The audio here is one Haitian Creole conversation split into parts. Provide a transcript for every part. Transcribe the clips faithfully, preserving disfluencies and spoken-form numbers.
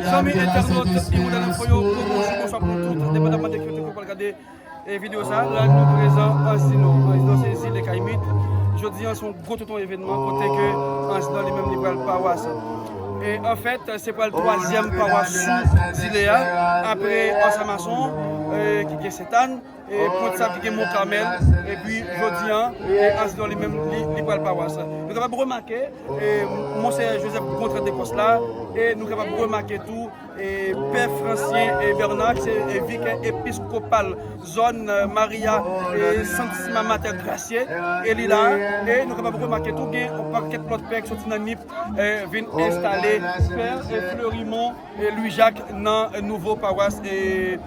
Zanmi entènot Hirondelle Info yo, bonjou, bonswa pou tout, endepandaman de ki kote ke w pral gade e videyo sa a. La nou prezan Anzi Nò. Anzi Nò se zile Kayimit. Jodi a se yon gwo tonton evènman kote ke Anzi Nò li menm li pral pawas. E anfèt, se pral twazyèm pawas sou zile a, apre Anse à Maçon, e, ki gen Sentàn, e, Pwent Sab ki gen Mont Carmel, epi jodi a, e, Anzi Nò li menm li, li pral pawas. Nou kapab remake, e, Monseyè Joseph Gontran Decosla, e nou kapab remake tou, e, Pè Francien, e, Bernard, ki se, e, vikè episkopal zòn, e, Maria, e, Santissima Mater Graciae, e li la, e nou kapab remake tou gen yon pakèt lòt pè ki soti nan Nip, e, vin enstale, Pè, e, Fleurimond, e, Louis Jacques nan, e, nouvo pawas, e,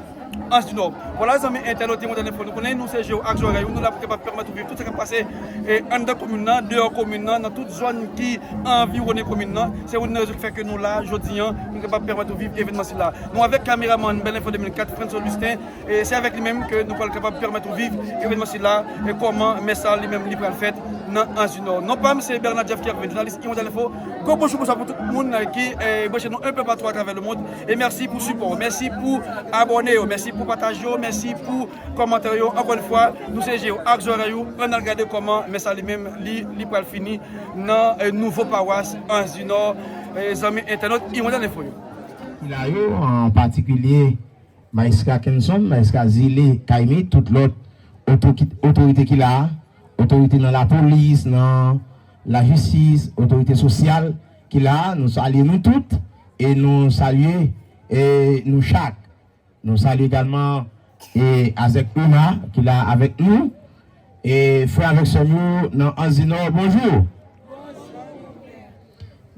Anse du Nord. Vwala, zanmi entènot Hirondelle Info, nou konnen nou se je w ak zòrèy ou, nou la pou kapab pèmèt ou viv tout sa k ap pase, e, anndan komin nan, deyò komin nan, nan tout zòn ki anviwonnen komin nan. Se youn nan rezon ki fè ke nou la, jodi a, pou kapab pèmèt ou viv evènman sila. Nou avèk kameramann Bèl Enfo de mil kat, Frantz Augustin, e se avèk li menm ke nou pral kapab pèmèt ou viv evènman sila, e kòman mès sa li menm li pral fèt nan Anzi Nò. Non pa m se Bernard Jeff Kervin, jounalis Hirondelle Info. Gwo bonjou, bonswa pou tout moun, e, ki, e, branche nou un peu partout à travers le monde. E mèsi pou sipò w, mèsi pou abòne yo, mèsi pou pataje yo, mèsi pou kòmantè yo. Ankò yon fwa, nou se je w ak zòrèy ou, ann al gade kòman mès sa li menm li, li pral fini nan, e, nouvo pawas Anzi Nò, e, zanmi entènot Hirondelle Info yo. Ki la yo, an patikilye Majistra Kenson, Majistra zile Kayimit, tout lòt otoki-, otorite ki la, otorite nan lapolis, nan lajistis, otorite sosyal ki la, nou salye nou tout e nou salye, e, nou chak. Nou salye egalman, e, Azèk Uma ki la avèk nou, e frè avèk sè m yo nan Anzi Nò, bonjou.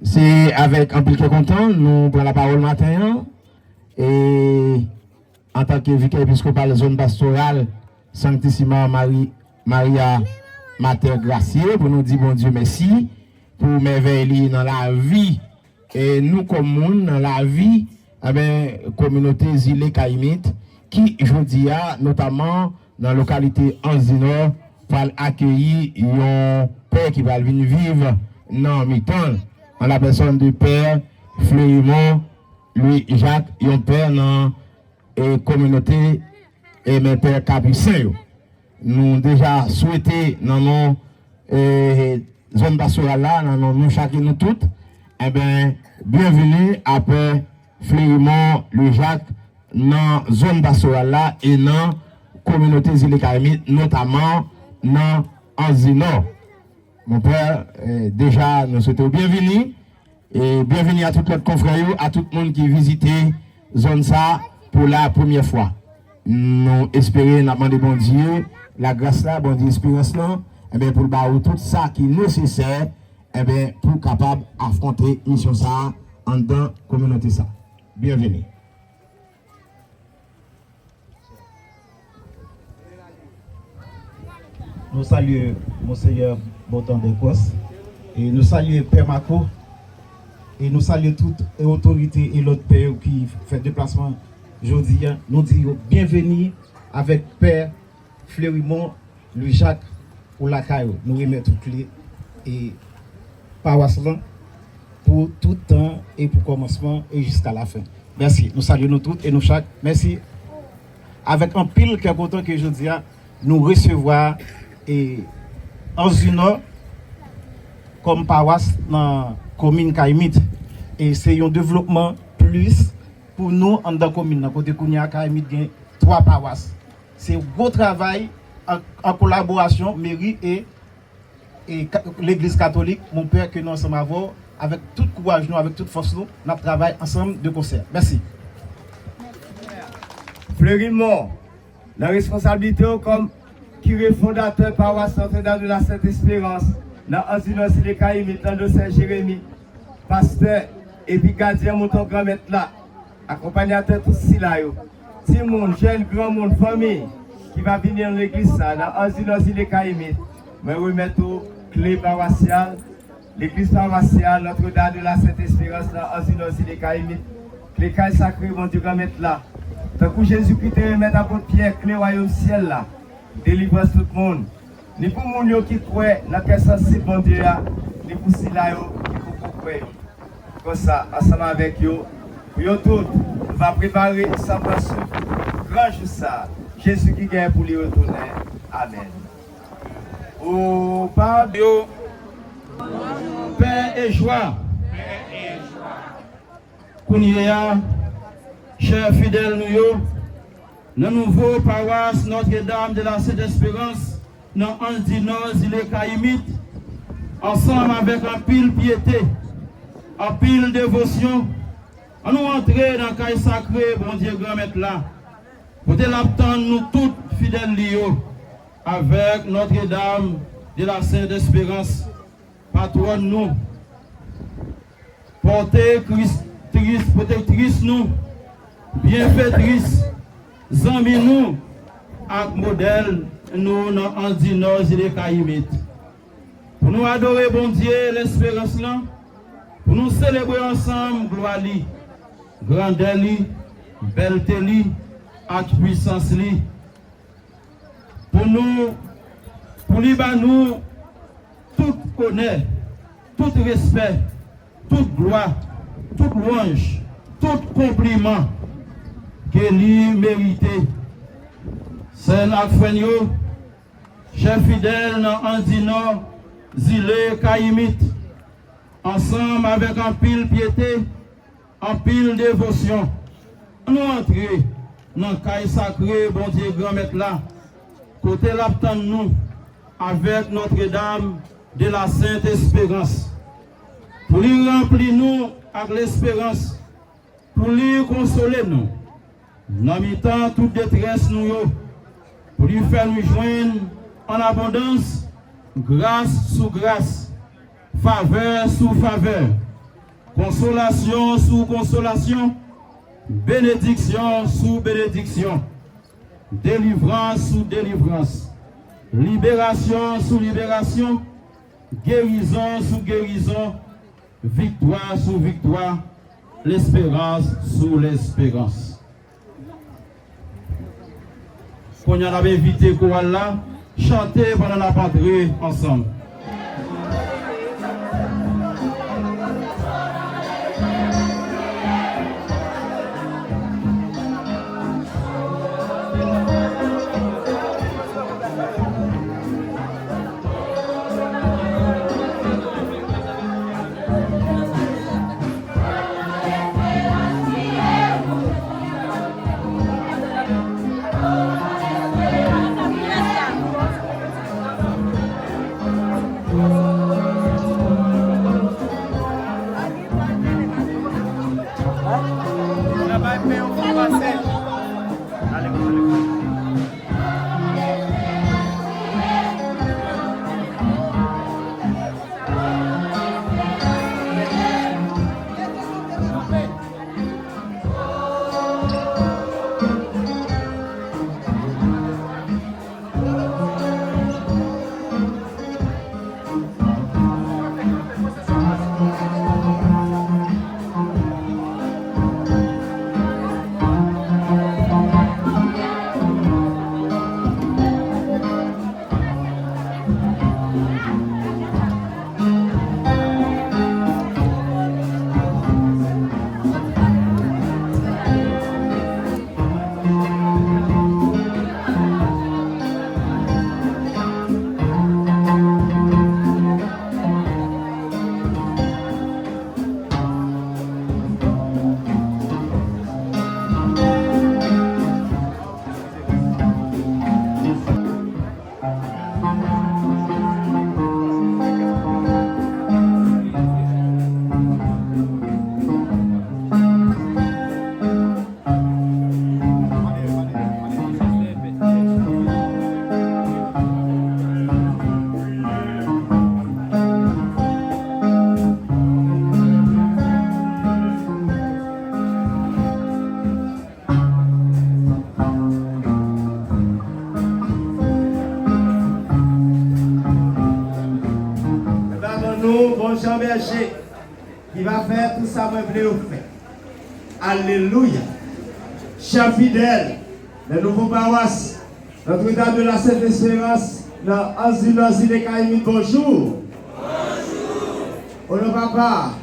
Se avèk anpil kè kontan nou pran lapawòl maten an, e antanke vikè episkopal zòn pastoral Sanctissima Mari-, Maria Mater Graciae, pou nou di Bondye mèsi pou mèvèy li nan lavi, e nou kòm moun, nan lavi, enben, kominote zile Kayimit, ki jodi a, notaman nan lokalite Anzi Nò, pral akeyi yon pè ki pral vin viv nan mitan l, an la pèsòn de pè Fleurimond Louis Jacques, yon pè nan, e, kominote, e, men pè Kapisen yo. Nou deja swete nan non, e, zòn pastoral la, nan non nou chak e nou tout, enben, byenveni a pè Fleurimond Louis Jacques nan zòn pastoral la e nan kominote zile Kayimit, notaman nan Anzi Nò. Mon pè, e, deja, nou swete w byenveni. E byenveni a tout lòt konfrè yo, a tout moun ki vizite zòn sa pou la premyè fwa. Nou espere, n ap mande Bondye lagras la, Bondye esperans lan, enben, pou l ba ou tout sa ki nesesè, enben, pou w kapab afwonte misyon sa a anndan kominote sa. Byenveni. Nou salye Monseyè Bertrand Decosla, e nou salye Pè Marco, e nou salye tout e otorite e lòt pè yo ki fè deplasman jodi a. Nou di yo byenveni avèk Pè Fleurimond Louis Jacques ou lakay ou. Nou remèt ou kle e pawas lan pou tout tan e pou kòmansman e jiska lafen. Mèsi. Nou salye nou tout e nou chak. Mèsi. Avèk anpil kè kontan ke jodi a, nou resevwa e Anzi Nò kòm pawas nan komin Kayimit. E se yon devlopman plis pou nou anndan komin nan, kote kounye a Kayimit gen twa pawas. Se gwo travay an, an kolaborasyon meri e, e ka-, legliz katolik. Mon pè, ke nou ansanm avè w, avèk tout kouraj nou, avèk tout fòs nou, n ap travay ansanm de konsè. Mèsi. Fleurimond, nan responsablite w kòm kire fondatè pawas Notre-Dame de la Sainte Espérance nan Anzi Nò, zile Kayimit, nan dosè Jeremi, pastè epi gadyen mouton Granmèt la, akonpanyatè tout sila yo, timoun, jèn, granmoun, fanmi ki va vini nan legliz sa nan Anzi Nò, zile Kayimit, mwen remèt ou kle pawasyal, legliz pawasyal Notre-Dame de la Sainte Espérance nan Anzi Nò, zile Kayimit, kle kay sakre Bondye Granmèt la. Tankou Jezikri te remèt apot Pyè kle wayòm syèl la, delivrans tout moun, ni pou moun yo ki kwè nan kè sansib Bondye a, ni pou sila yo ki poko kwè yo. Konsa, ansanm avèk yo, Pou yo tout, nou va prepare sa pase gran jou sa, Jezi ki gen pou li retounen. Amèn. O pa yo, pè e jwa. Kounye a, chè fidèl nou yo, nan nouvo pawas Notre-Dame de la Sainte Espérance, nan Anse du Nord, Zile Kayimit, ansanm avèk anpil pyete, anpil devosyon, ann nou antre nan kay sakre Bondye Granmèt la, kote l ap tann nou tout fidèl li yo, avèk Notre-Dame de la Sainte Espérance, patwòn nou, pòtètris, pwotektris nou, byenfetris, zanmi nou, ak modèl nou nan Anse du Nord, Zile Kayimit. Pou nou adore Bondye lesperans lan, pou nou selebre ansanm glwa li, grandè li, bèlte li, ak pwisans li. Pou nou, pou li ba nou tout onè, tout respè, tout glwa, tout lwanj, tout konpliman ke li merite. Sè n ak frè n yo, chè fidèl nan Anse du Nord, Zile Kayimit, ansanm avèk anpil pyete, anpil devosyon, ann nou antre nan kay sakre Bondye Granmèt la, kote l ap tann nou avèk Notre-Dame de la Sainte Espérance, pou li ranpli nou ak lesperans, pou li konsole nou nan mitan tout detrès nou yo, pou li fè nou jwenn an abondans gras sou gras, favè sou favè, konsolasyon sou konsolasyon, benediksyon sou benediksyon, delivrans sou delivrans, liberasyon sou liberasyon, gerizon sou gerizon, viktwa sou viktwa, lesperans sou lesperans. Kounye a, n ap envite koral la chante pandan n ap antre ansanm. Mwen ba ban nou bon jan bèje ki va fè tout sa mwen vle yo fè. Alelouya. Chè fidèl nan nouvo pawas Notre-Dame de la Sainte Espérance nan Anse du Nord, Zile Kayimit, bonjou. Bonjou. O non Papa,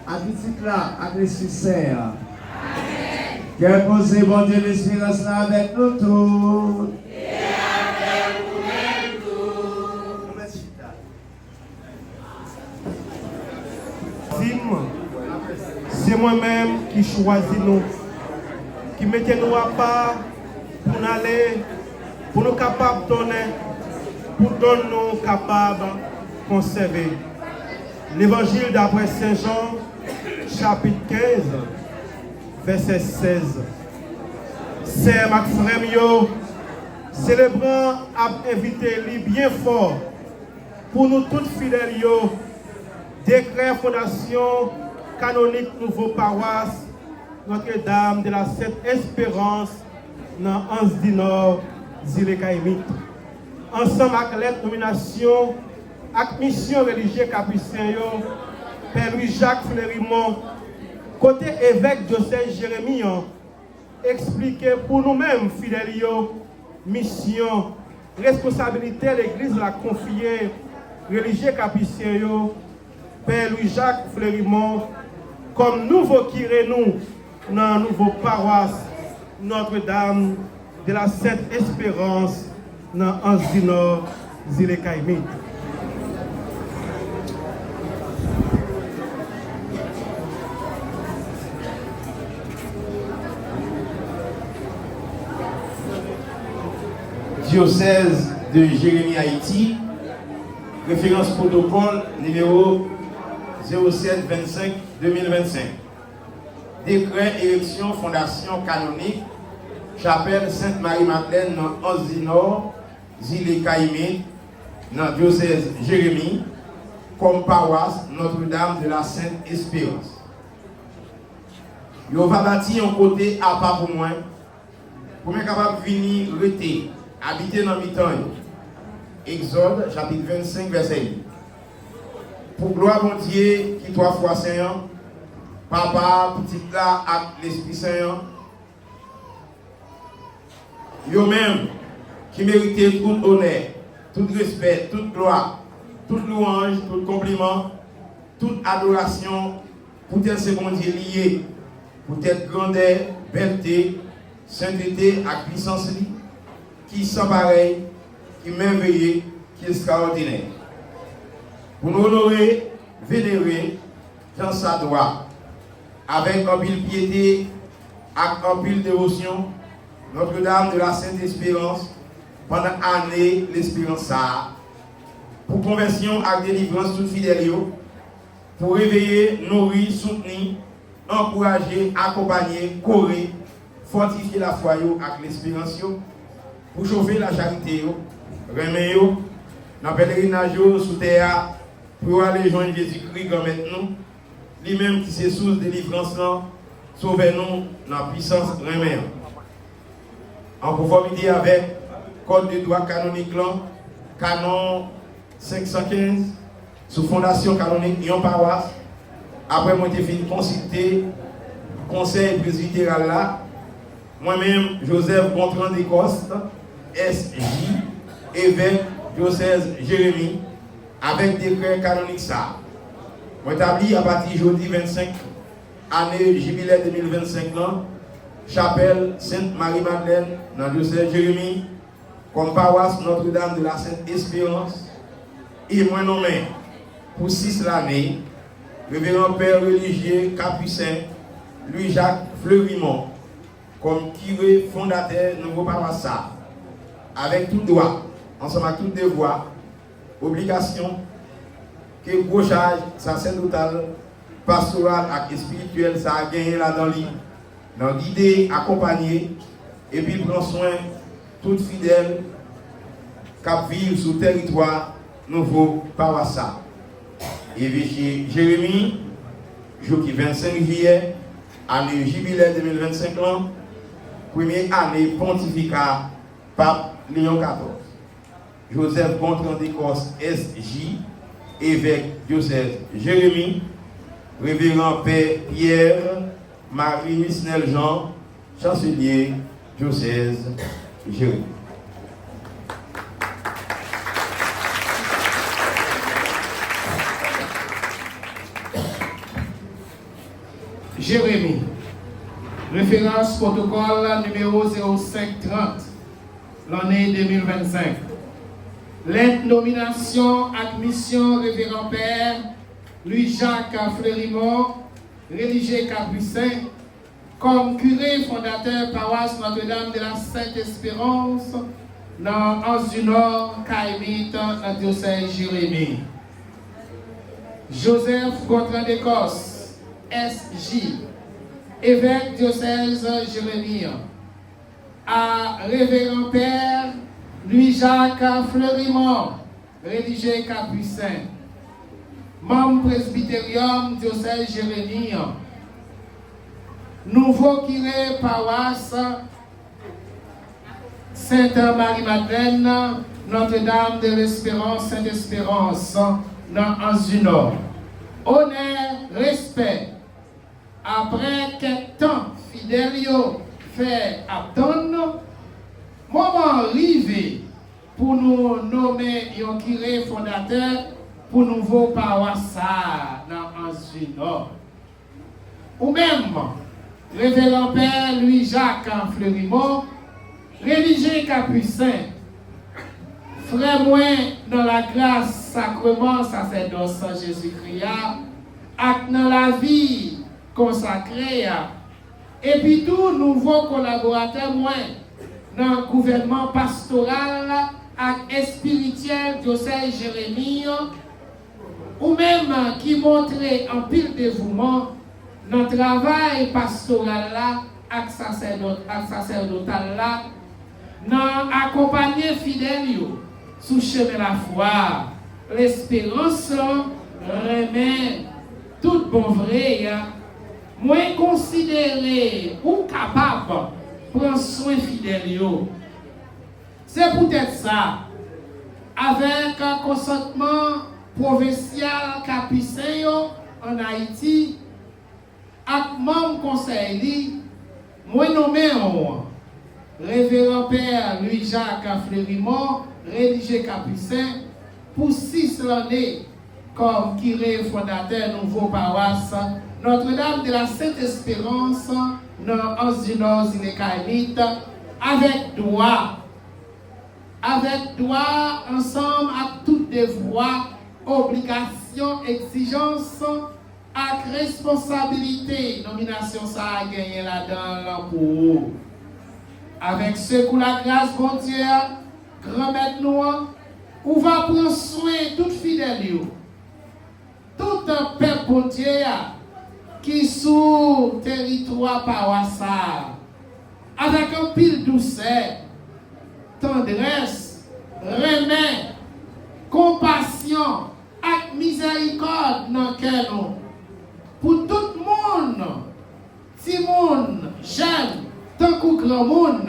a Pitit la, ak Lespri Sen an. Kè poze, Bondye Lesperans la avèk nou tout. E avèk ou menm tou. Nou mèt chita. Di m, se mwen menm ki chwazi nou, ki mete nou apa pou n ale, pou nou kapab donnen, pou don nou kapab konsève. Levanjil daprè Sen Jan, chapit kenz, vèsè sèz. Sè m ak frè m yo, selebran ap envite li byen fò pou nou tout fidèl yo, dekrè fondasyon kanonik nouvo pawas Notre-Dame de la Sainte Espérance nan Anse du Nord, Zile Kayimit. Ansanm ak lèt nominasyon ak misyon relijye kapisen yo, Pè Louis Jacques Fleurimond, kote evèk dyosèz Jeremi an, eksplike pou nou menm fidèl yo misyon, responsabilite legliz la konfye relijye kapisen yo, Pè Louis Jacques Fleurimond, kòm nouvo kire nou nan nouvo pawas Notre-Dame de la Sainte Espérance nan Anse du Nord, Zile Kayimit. Diocèse de Jérémie Haïti, référence protocole numéro zéro sept vingt-cinq deux mille vingt-cinq. Décret érection fondation canonique chapelle Sainte Marie Madeleine nan Anse du Nord, Zile Kayimit, nan dyosèz Jeremi, kòm pawas Notre-Dame de la Sainte Espérance. Yo va bati yon kote apa pou mwen, pou mwen kapab vini rete, abite nan mitan yo. Egzòd, chapit vennsenk, vèsè uit. Pou glwa Bondye ki twa fwa sen an, Papa, Pitit la ak Lespri Sen an, yo menm ki merite tout onè, tout respè, tout glwa, tout lwanj, tout konpliman, tout adorasyon, poutèt se Bondye li ye, poutèt grandè, bèlte, sentete ak pisans li, ki san parèy, ki mèveye, ki estrawòdinè. Pou nou onore, venere, jan sa dwa, avèk anpil pyete ak anpil devosyon, Notre-Dame de la Sainte Espérance, pandan ane lesperans sa a, pou konvèsyon ak delivrans tout fidèl yo, pou reveye, nouri, soutni, ankouraje, akonpanye, kore, fòtifye lafwa yo ak lesperans yo, pou chofe lacharite yo, renmen yo, nan pelerinaj yo sou tè a, pou yo ale jwenn Jezikri, Granmèt nou, li menm ki se sous delivrans lan, Sovè nou nan pisans renmen an. An konfòmite avèk Code de droit canonique lan, kanon senk san kenz, sou fondasyon kanonik yon pawas, apre mwen te fin konsilte Konsèy Prezbiteral la, mwen menm, Joseph Gontran Descostes, S J, evèk dyosèz Jeremi, avèk dekrè kanonik sa a. Mwen tabli apati jodi vennsenk ane jibilè de mil vennsenk lan, chapèl Sent Mari Madlèn nan dyosèz Jeremi, kòm pawas Notre-Dame de la Sainte Espérance, e mwen nonmen pou sis lane, Reveran Pè Relijye Kapisen Louis Jacques Fleurimond kòm kire fondatè nouvo pawas sa a, avèk tout dwa, ansanm ak tout devwa, obligasyon ke gwo chaj sasèdotal, pastoral ak espirityèl sa a genyen ladan li, nan gide, akonpanye, epi pran swen tout fidèl k ap viv sou tèritwa nouvo pawas sa a. Eveche Jeremi, jou ki vennsenk jiyè, ane jibilè de mil vennsenk lan, premye ane pontifika Pap Leyon katòz. Joseph Gontran Descostes, S J, evèk dyosèz Jeremi, Reveran Pè Pierre Marie Misnel Jean, Chanselye dyosèz Jeremi. Jeremi, Referans pwotokòl nimewo zewo senk trant, lanne de mil vennsenk. Lèt nominasyon ak misyon Reveran Pè Louis Jacques Fleurimond, relijye Kapisen, kòm kire fondatè pawas Notre-Dame de la Sainte Espérance nan Anse du Nord, Kayimit, nan dyosèz Jeremi. Joseph Gontran Decos, S J, evèk dyosèz Jeremi an, a Reveran Pè Louis Jacques Fleurimond, relijye Kapisen, manm presbiteryòm dyosèz Jeremi an, nouvo kire pawas Sent Mari Madlèn, Notre-Dame de l'Espérance, Sainte Espérance, nan Anse du Nord. Onè, respè. Apre kèk tan fidèl yo fè ap tann, moman an rive pou nou nonmen yon kire fondatè pou nouvo pawas sa a nan Anse du Nord. Ou menm, Reveran Pè Louis Jacques Fleurimond, relijye Kapisen, frè mwen nan lagras sakreman sasèdòs Jezikri a ak nan lavi konsakre a, epi tou nouvo kolaboratè mwen nan gouvènman pastoral ak espirityèl dyosèz Jeremi an, ou menm ki montre anpil devouman nan travay pastoral la ak sasèdòt, ak sasèdotal la, nan akonpanye fidèl yo sou chemen lafwa, lesperans, renmen, tout bon vre, mwen konsidere ou kapab pran swen fidèl yo. Se poutèt sa, avèk konsantman pwovensyal Kapisen yo ann Ayiti ak manm konsèy li, mwen nonmen w, Reveran Pè Louis Jacques Fleurimond, relijye Kapisen, pou sis lanne kòm kire fondatè nouvo pawas Notre-Dame de la Sainte Espérance nan Anse du Nord, Zile Kayimit, avèk dwa, avèk dwa ansanm ak tout devwa, obligasyon, egzijans ak responsabilite nominasyon sa a genyen ladan l pou ou. Avèk sekou lagras Bondye a, Granmèt nou an, ou va pran swen tout fidèl yo, tout pèp Bondye a ki sou teritwa pawas sa a, avèk anpil dousè, tandrès, renmen, konpasyon ak mizèrikòd nan kè nou, pou tout moun, timoun, jèn, tankou granmoun,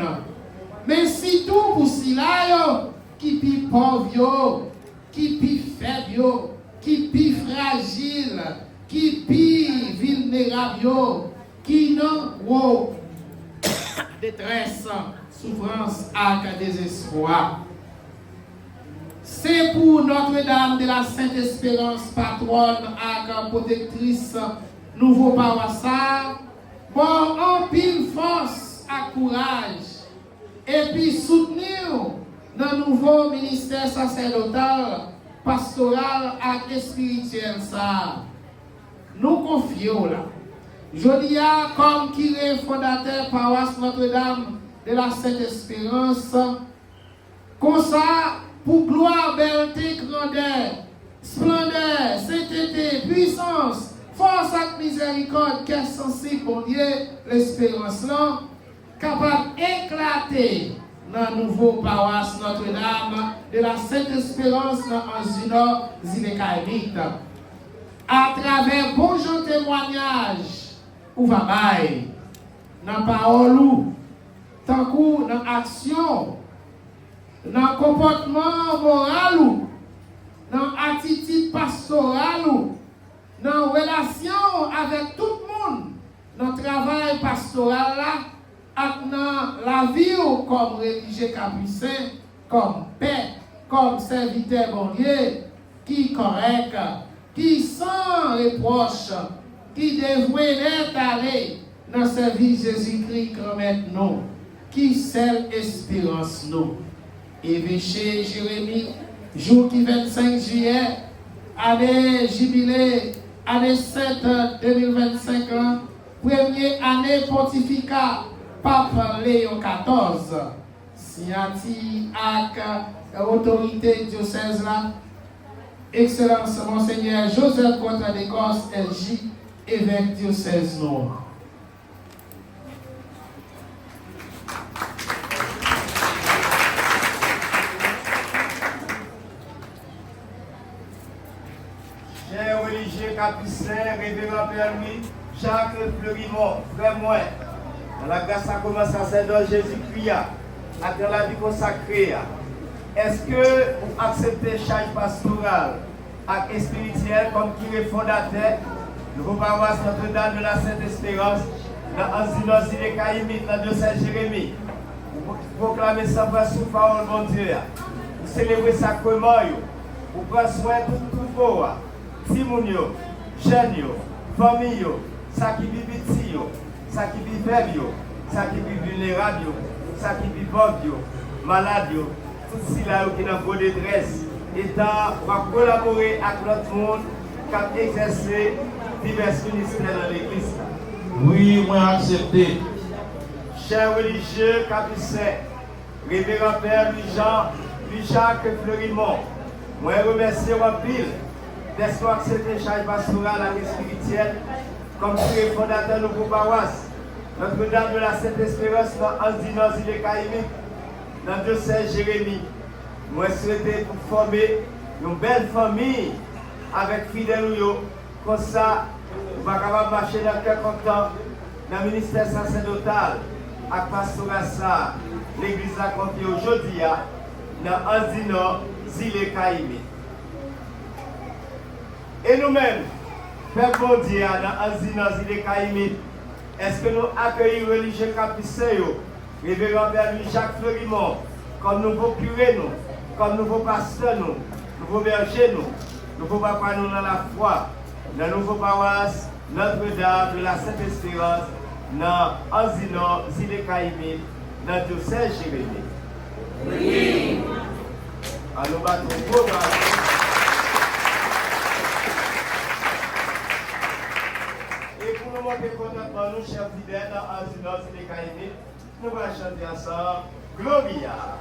men sitou pou sila yo ki pi pòv yo, ki pi fèb yo, ki pi frajil, ki pi vilnerab yo, ki nan gwo detrès, soufrans ak dezespwa. Se pou Notre-Dame de la Sainte Espérance, patwòn ak pwotektris nouvo pawas sa a, ba w anpil fòs ak kouraj, epi soutni w nan nouvo ministè sasèdotal, pastoral ak espirityèl sa a. Nou konfye w la jodi a kòm kire fondatè pawas Notre-Dame de la Sainte Espérance. Konsa, pou glwa, bèlte, grandè, esplandè, sentete, pwisans, fòs ak mizèrikòd kè sansib Bondye lesperans lan kapab eklate nan nouvo pawas Notre-Dame de la Sainte Espérance nan Anse du Nord, Zile Kayimit, atravè bon jan temwayaj ou va bay nan pawòl ou, tankou nan aksyon w, nan konpòtman moral ou, nan atitid pastoral ou, nan relasyon w avèk tout moun, nan travay pastoral la ak nan lavi w kòm relijye kapisen, kòm pè, kòm sèvitè Bondye ki kòrèk, ki san repwòch, ki devwe nèt ale, nan sèvi Jezikri Granmèt nou, ki sèl esperans nou. Eveche Jeremi, jou ki vennsenk jiyè, ane jibile, ane sent de mil vennsenk lan, premye ane pontifika Pap Leyon katòz. Siyati ak otorite dyosèz la, Ekselans Monsenyè Joseph Bertrand Descostes, S J, evèk dyosèz nou an. Chè relijye kapisen, Reveran Pè Louis Jacques Fleurimond, frè mwen, nan lagras sakreman sasèdòs Jezikri a, ak nan lavi konsakre a, èske ou aksepte chaj pastoral ak espirityèl kòm kire fondatè nouvo pawas Notre-Dame de la Sainte Espérance nan Anzi Nò, Zile Kayimit, nan dyosèz Jeremi? Ou pwoklame san pran souf pawòl Bondye a. Ou selebre sakreman yo. Ou pran swen tout twoupo a, timoun yo, jèn yo, fanmi yo, sa ki pi piti yo, sa ki pi fèb yo, sa ki pi vilnerab yo, sa ki pi pòv yo, malad yo, tout sila yo ki nan gwo detrès, etan w ap kolabore ak lòt moun k ap egzèse divès ministè nan legliz la. Wi, mwen aksepte. Chè relijye kapisen, Reveran Pè Louis Jean, Louis Jacques Fleurimond, mwen remèsye w anpil dèske w aksepte chaj pastoral ak espirityèl kòm kire fondatè nouvo pawas Notre-Dame de la Sainte Espérance nan Anzi Nò, Zile Kayimit, nan dyosèz Jeremi. Mwen swete pou fòme yon bèl fanmi avèk fidèl ou yo. Konsa, ou va kapab mache nan kè kontan nan ministè sasèdotal ak pastoral sa a legliz la konfye w jodi a nan Anzi Nò, Zile Kayimit. E nou menm, pèp Bondye a nan Anzi Nò, Zile Kayimit, èske nou akeyi relijye kapisen yo, Reveran Pè Louis Jacques Fleurimond, kòm nouvo kire nou, kòm nouvo pastè nou, nouvo bèje nou, nouvo papa nou nan lafwa, nan nouvo pawas Notre-Dame de la Sainte Espérance, nan Anzi Nò, Zile Kayimit, nan dyosèz Jeremi? Wi! An nou bat yon gwo bravo. E pou nou montre kontantman nou, chè fidèl nan Anzi Nò, Zile Kayimit, nou pral chante ansanm Gloria.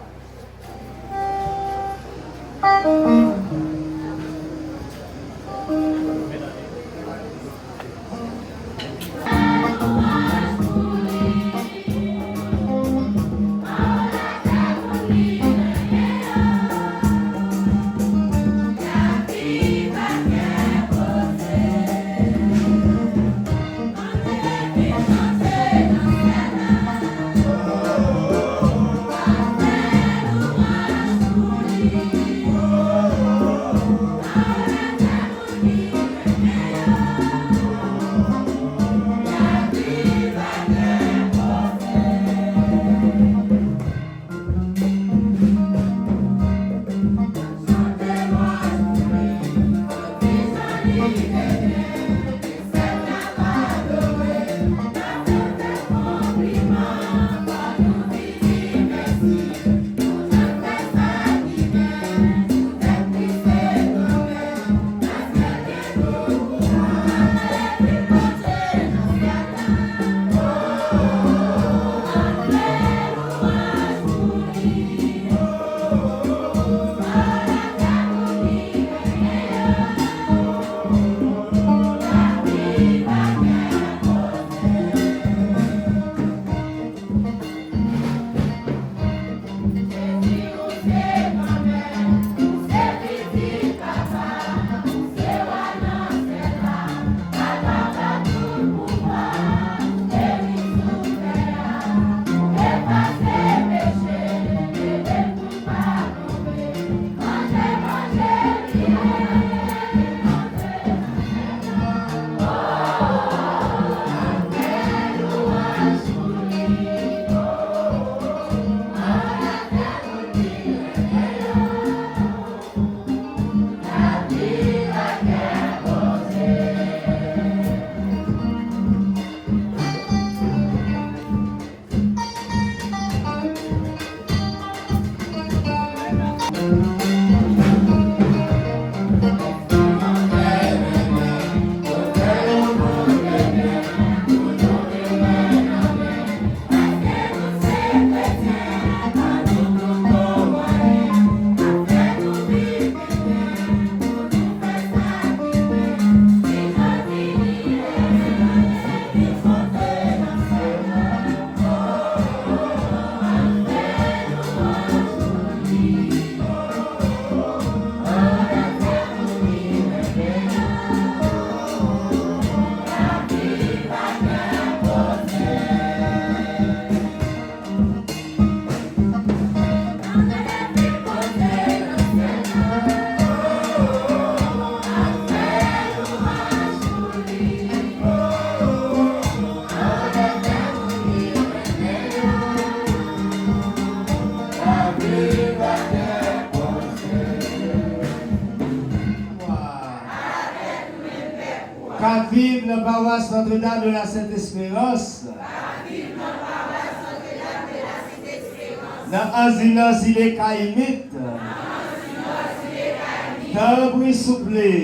Viv nan pawas Notre-Dame de la Sainte Espérance. Nan anzi nan zile Kayimit. Tanpri souple.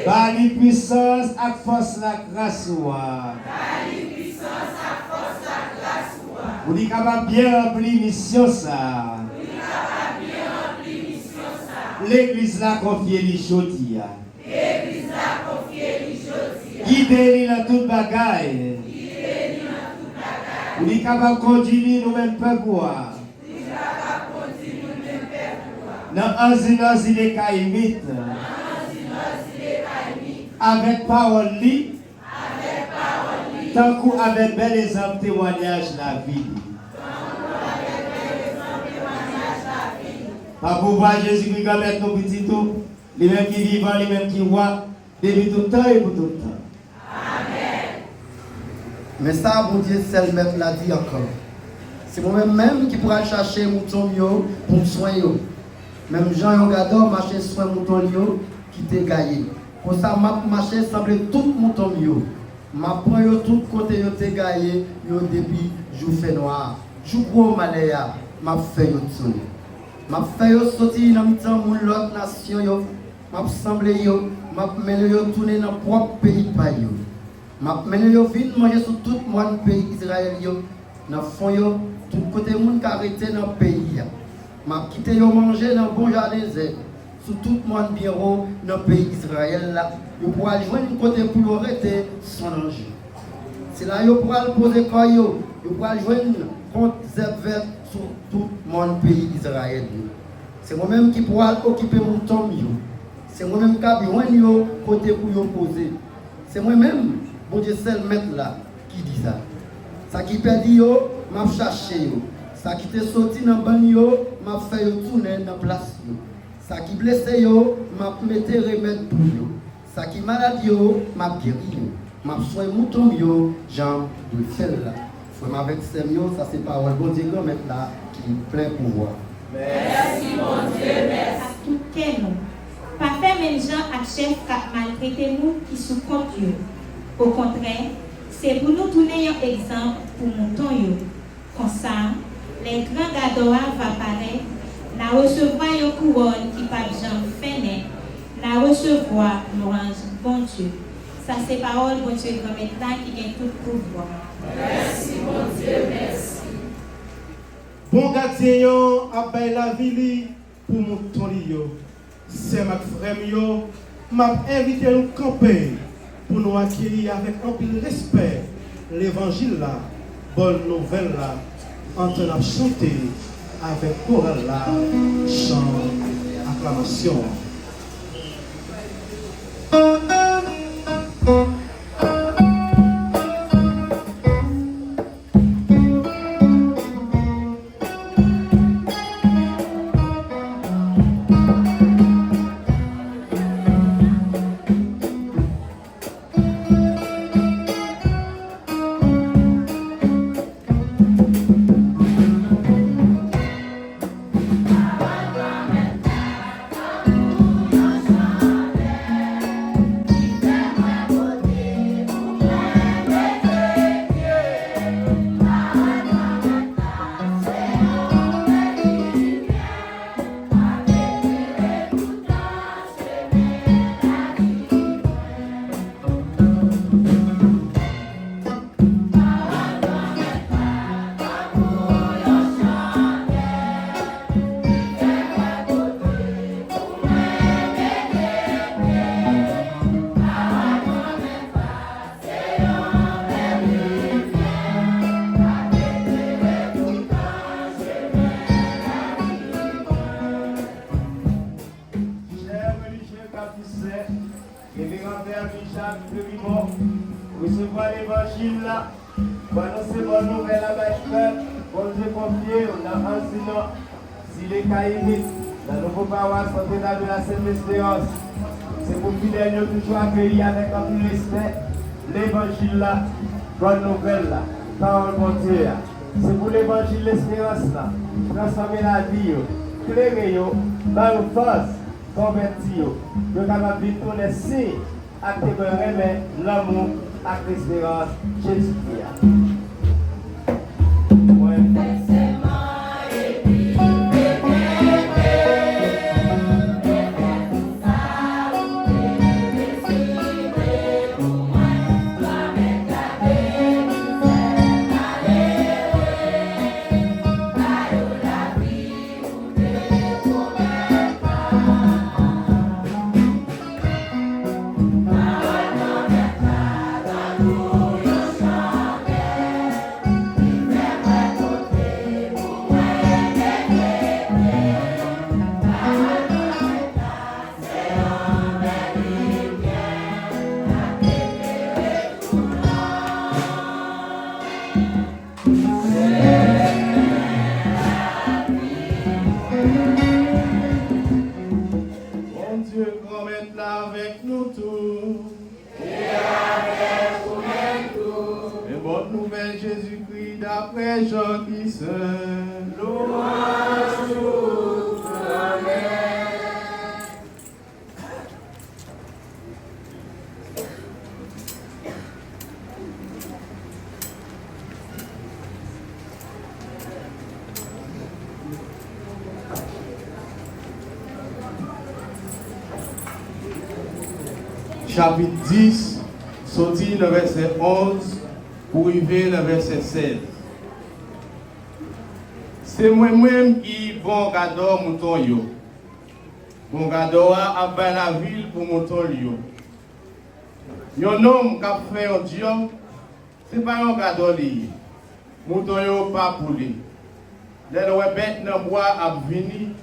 Ba li pwisans ak fòs lakras ou a. Pou li kapab byen ranpli misyon sa a. Legliz la konfye li jodi a. Gide li nan tout bagay. Pou li kapab kondui li, nou menm pèp ou a. Nan anzi nan zile Kayimit. Avèk pawòl li. Tankou avèk bèl egzanp temwayaj lavi li. Pa pouvwa Jezikri Granmèt nou, Pitit ou, li menm ki vivan, li menm ki wa, depi tout tan e pou tout tan. Men sa Bondye sèl Mèt la di ankò, se mwen menm menm ki pral chache mouton m yo pou m swen yo. Menm jan yon gadò mache swen mouton l yo ki te gaye, konsa m ap mache sanble tout mouton m yo. M ap pran yo tout kote yo te gaye yo depi jou fènwa a, jou gwo malè a, m ap fè yo tounen. M ap fè yo soti nan mitan moun lòt nasyon yo, m ap sanble yo, m ap mennen yo tounen nan pwòp peyi pa yo. M ap mennen yo vin manje sou tout mòn peyi Izrayèl yo, nan fon yo, tout kote moun ka rete nan peyi a. M ap kite yo manje nan bon jaden zèb, sou tout mòn byen wo nan peyi Izrayèl la, yo pral jwenn kote pou yo rete san danje. Se la yo pral poze kò yo, yo pral jwenn kont zèb vèt sou tout mòn peyi Izrayèl yo. Se mwen menm ki pral okipe mouton m yo. Se mwen menm k ap jwenn yo kote pou yo poze. Se mwen menm, Bondye sèl Mèt la, ki di sa. Sa ki pèdi yo, m ap chache yo. Sa ki te soti nan bann yo, m ap fè yo tounen nan plas yo. Sa ki blese yo, m ap mete remèd pou yo. Sa ki malad yo, m ap geri yo. M ap swen mouton m yo jan m dwe fè l la. Frè m avèk sè m yo, sa se pawòl Bondye Granmèt la ki plen pouvwa. Mèsi Bondye, mèsi. Ak tout kè nou. Pa fè menm jan ak chèf k ap maltrete moun ki sou kont yo. Okontrè, se pou nou tounen yon egzanp pou mouton yo. Konsa, lè gran gadò a va parèt, n a resevwa yon kouwòn ki p ap janm fennen, n a resevwa lwanj Bondye. Sa se pawòl Bondye Granmèt la ki gen tout pouvwa. Mèsi Bondye, mèsi. Bon gadyen an ap bay lavi li pou mouton li yo. Sè m ak frè m yo, m ap envite nou kanpe pou nou akeyi avèk anpil respè levanjil la, bòn nouvèl la, antan n ap chante avèk koral la chan aklamasyon an. Chè relijye k ap di sè, Reveran Pè Michak Ferimò, resevwa levanjil la, pou anonse bòn nouvèl la bay pèp Bondye konfye yo nan anzi nan zile Kayimit, nan nouvo pawas Notre-Dame de la Sainte Espérance. Se pou fidèl yo toujou akeyi avèk anpil respè levanjil la, bòn nouvèl la, pawòl Bondye a. Se pou levanjil lesperans la transfòme lavi yo, klere yo, ba yo fòs, konvèti yo, pou yo kapab vin tounen siy Ak temwen renmen, lanmou ak lesperans Jezikri a. Mwen Bondye, Granmèt la avèk nou tou. E avèk ou menm tou. E bòn nouvèl Jezikri daprè Jan ki sen. Lwanj pou ou, Granmèt. Chapit dis, soti nan vèsè onz pou rive nan vèsè sèz. Se mwen menm ki bon gadò mouton yo. Bon gadò a ap bay lavi l pou mouton l yo. Yon nonm k ap fè yon dyòb, se pa yon gadò li ye. Mouton yo pa pou li. Lè l wè bèt nan bwa ap vini,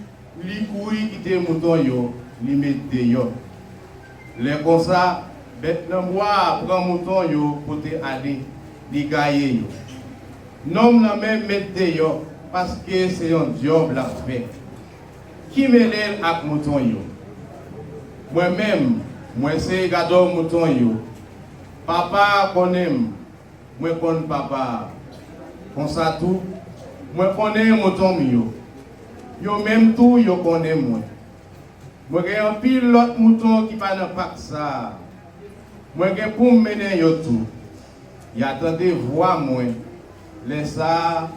li kouri kite mouton yo, li met deyò. Lè konsa, bèt nan bwa a pran mouton yo pote ale, li gaye yo. Nonm nan menm met deyò, paske se yon dyòb l ap fè. Ki mele l ak mouton yo? Mwen menm, mwen se gadò mouton yo. Papa a konnen m, mwen konn Papa a. Konsa tou, mwen konnen mouton m yo. Yo menm tou, yo konnen mwen. Mwen gen anpil lòt mouton ki pa nan pak sa a. Mwen gen pou m mennen yo tou. Y a tande vwa mwen. Lè sa a,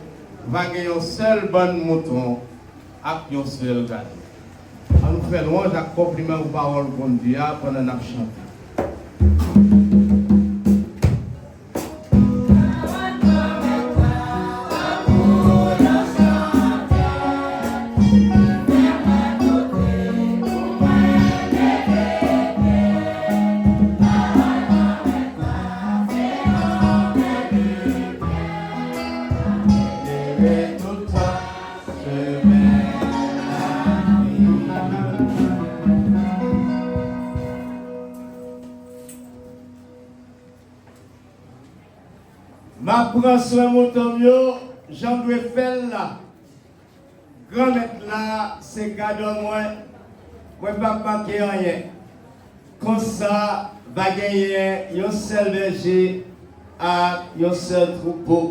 va gen yon sèl bann mouton ak yon sèl gadò. Ann nou fè lwanj ak konpliman pou pawòl Bondye a pandan n ap chante. M ap pran swen mouton m yo jan m dwe fè l la. Granmèt la se gadò mwen, mwen p ap manke anyen. Konsa, va genyen yon sèl bèje ak yon sèl twoupo.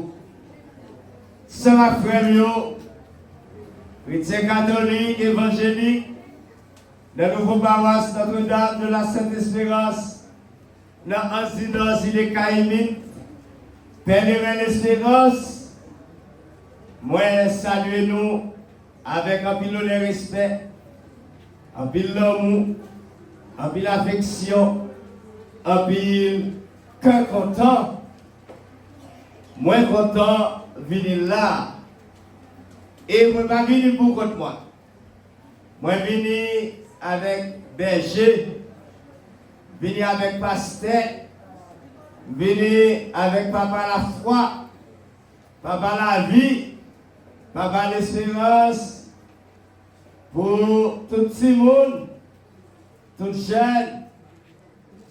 Sè m ak frè m yo, kretyen katolik, evanjelik, nan nouvo pawas Notre-Dame de la Sainte Espérance, nan Anse du Nord, Zile Kayimit, Pèleren Lesperans, mwen salye nou avèk anpil onè, respè, anpil lanmou, anpil afeksyon, anpil kè kontan. Mwen kontan vini la. E mwen pa vini pou kont mwen. Mwen vini avèk bèje, vini avèk pastè, vini avèk papa lafwa, papa lavi, papa lesperans, pou tout timoun, tout jèn,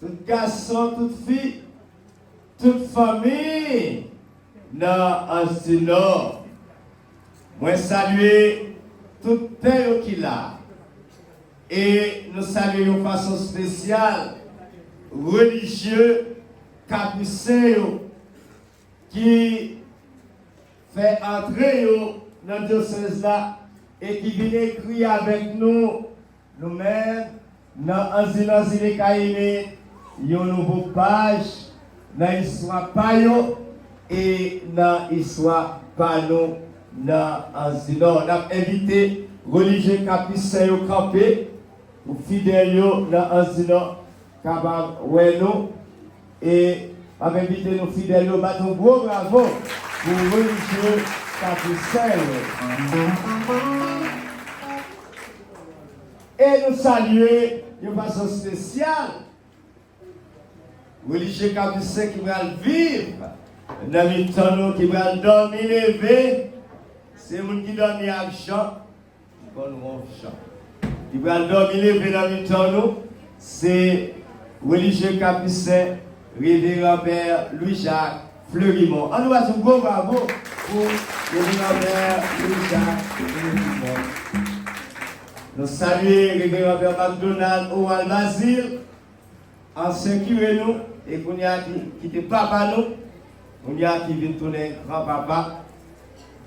tout gason, tout fi, tout fanmi nan Anse du Nord. Mwen salye tout pè yo ki la. E nou salye yon fason espesyal relijye kapisen yo ki fè antre yo nan dyosèz la e ki vin ekri avèk nou, nou menm, nan Anse du Nord, Zile Kayimit, yon nouvo paj nan istwa pa yo e nan istwa pa nou nan Anzi Nò. N ap envite relije Kapisen yo kanpe pou fidèl yo nan Anzi Nò kapab wè nou. E m ap envite nou fidèl yo bat yon gwo bravo pou relije Kapisen yo. E nou salye yon fason espesyal relije Kapisen ki pral viv nan mitan nou, ki pral dòmi leve. Se moun ki dòmi ak Jan, ki konn wonf Jan, ki pral dòmi leve nan mitan nou. Se relije Kapisen, Reveran Pè Louis Jacques Fleurimond. Ann nou bat yon gwo bravo pou Reveran Pè Louis Jacques Fleurimond. Nou salye Reveran Pè McDonald Oral Bazile, ansyen kire nou, e kounye a ki, ki te papa nou, kounye a ki vin tounen granpapa.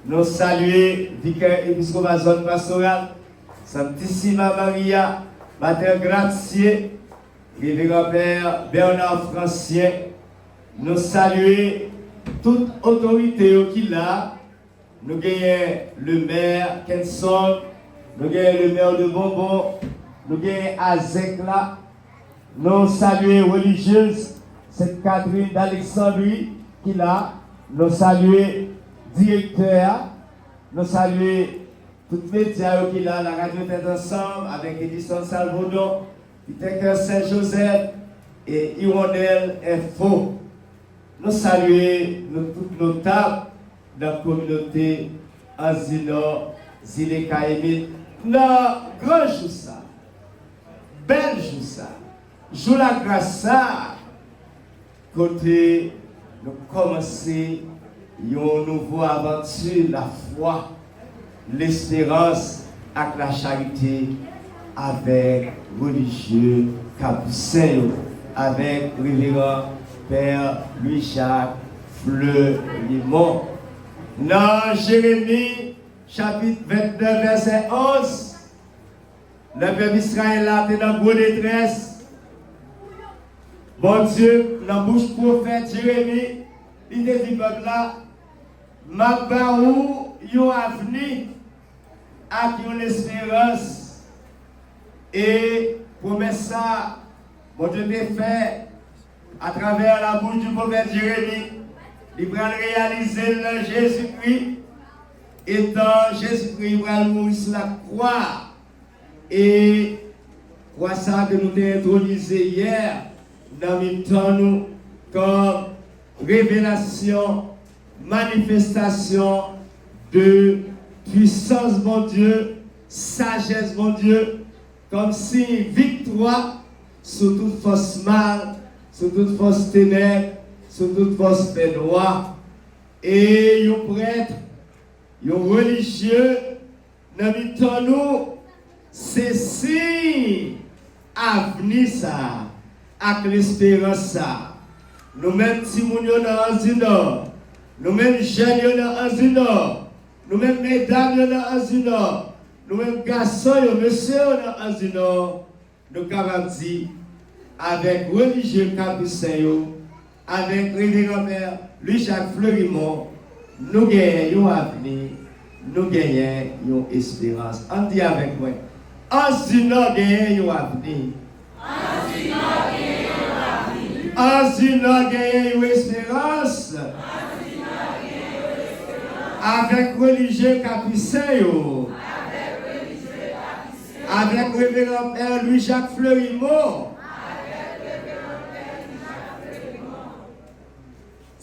Nou salye vikè episkopa zòn pastoral, Santissima Maria Mater Gratiae, Reveran Pè Bernard Francien. Nou salye tout otorite yo ki la. Nou genyen le maire Kenson, nou genyen le maire de Bonbon, nou genyen Azèk la. Nou salye relijyez Sent Katrin Daleksanndri ki la. Nou salye direktè a. Nou salye tout medya yo ki la, la radyo Tèt Ansanm avèk Edison Salvaudon, Peter Cœur Saint Joseph e Hirondelle Info. Nou salye nou tout notab nan kominote Anzi Nò, Zile Kayimit, nan gran jou sa, bèl jou sa, jou lagras sa, kote nou kòmanse yon nouvo avanti lafwa, lesperans ak lacharite avèk relijye kapisen yo, avèk Reveran Pè Louis Jacques Fleurimond. Nan Jeremi chapit vennde vèsè onz, lè pèp Izrayèl la te nan gwo detrès, Bondye, nan bouch pwofèt Jeremi, li te di pèp la, "M ap ba ou yon avni ak yon lesperans." E pwomès sa a, Bondye te fè atravè labouch di pwofèt Jeremi, li pral reyalize l nan Jezikri, etan Jezikri pral mouri sou lakwa a. E kwa sa a ke nou te entronize yè nan mitan nou kòm revelasyon, manifestasyon de pwisans Bondye, sajès Bondye, kòm siy viktwa sou tout fòs mal, sou tout fòs tenèb, sou tout fòs fènwa. E yon prèt, yon relijye nan mitan nou, se siy avni sa a ak lesperans sa a. Nou menm timoun yo nan Anzi Nò, nou menm jèn yo nan Anzi Nò, nou menm medam yo nan Anzi Nò, nou menm gason yo, mesye yo nan Anzi Nò, nou kapab di, avèk relijye kapisen yo, avèk Reveran Pè Louis Jacques Fleurimond, nou genyen yon avni, nou genyen yon esperans. Ann di avèk mwen, Anzi Nò genyen yon avni. Anzi Nò genyen yon esperans. Avèk relijye kapisen yo. Avèk Reveran Pè Louis Jacques Fleurimond.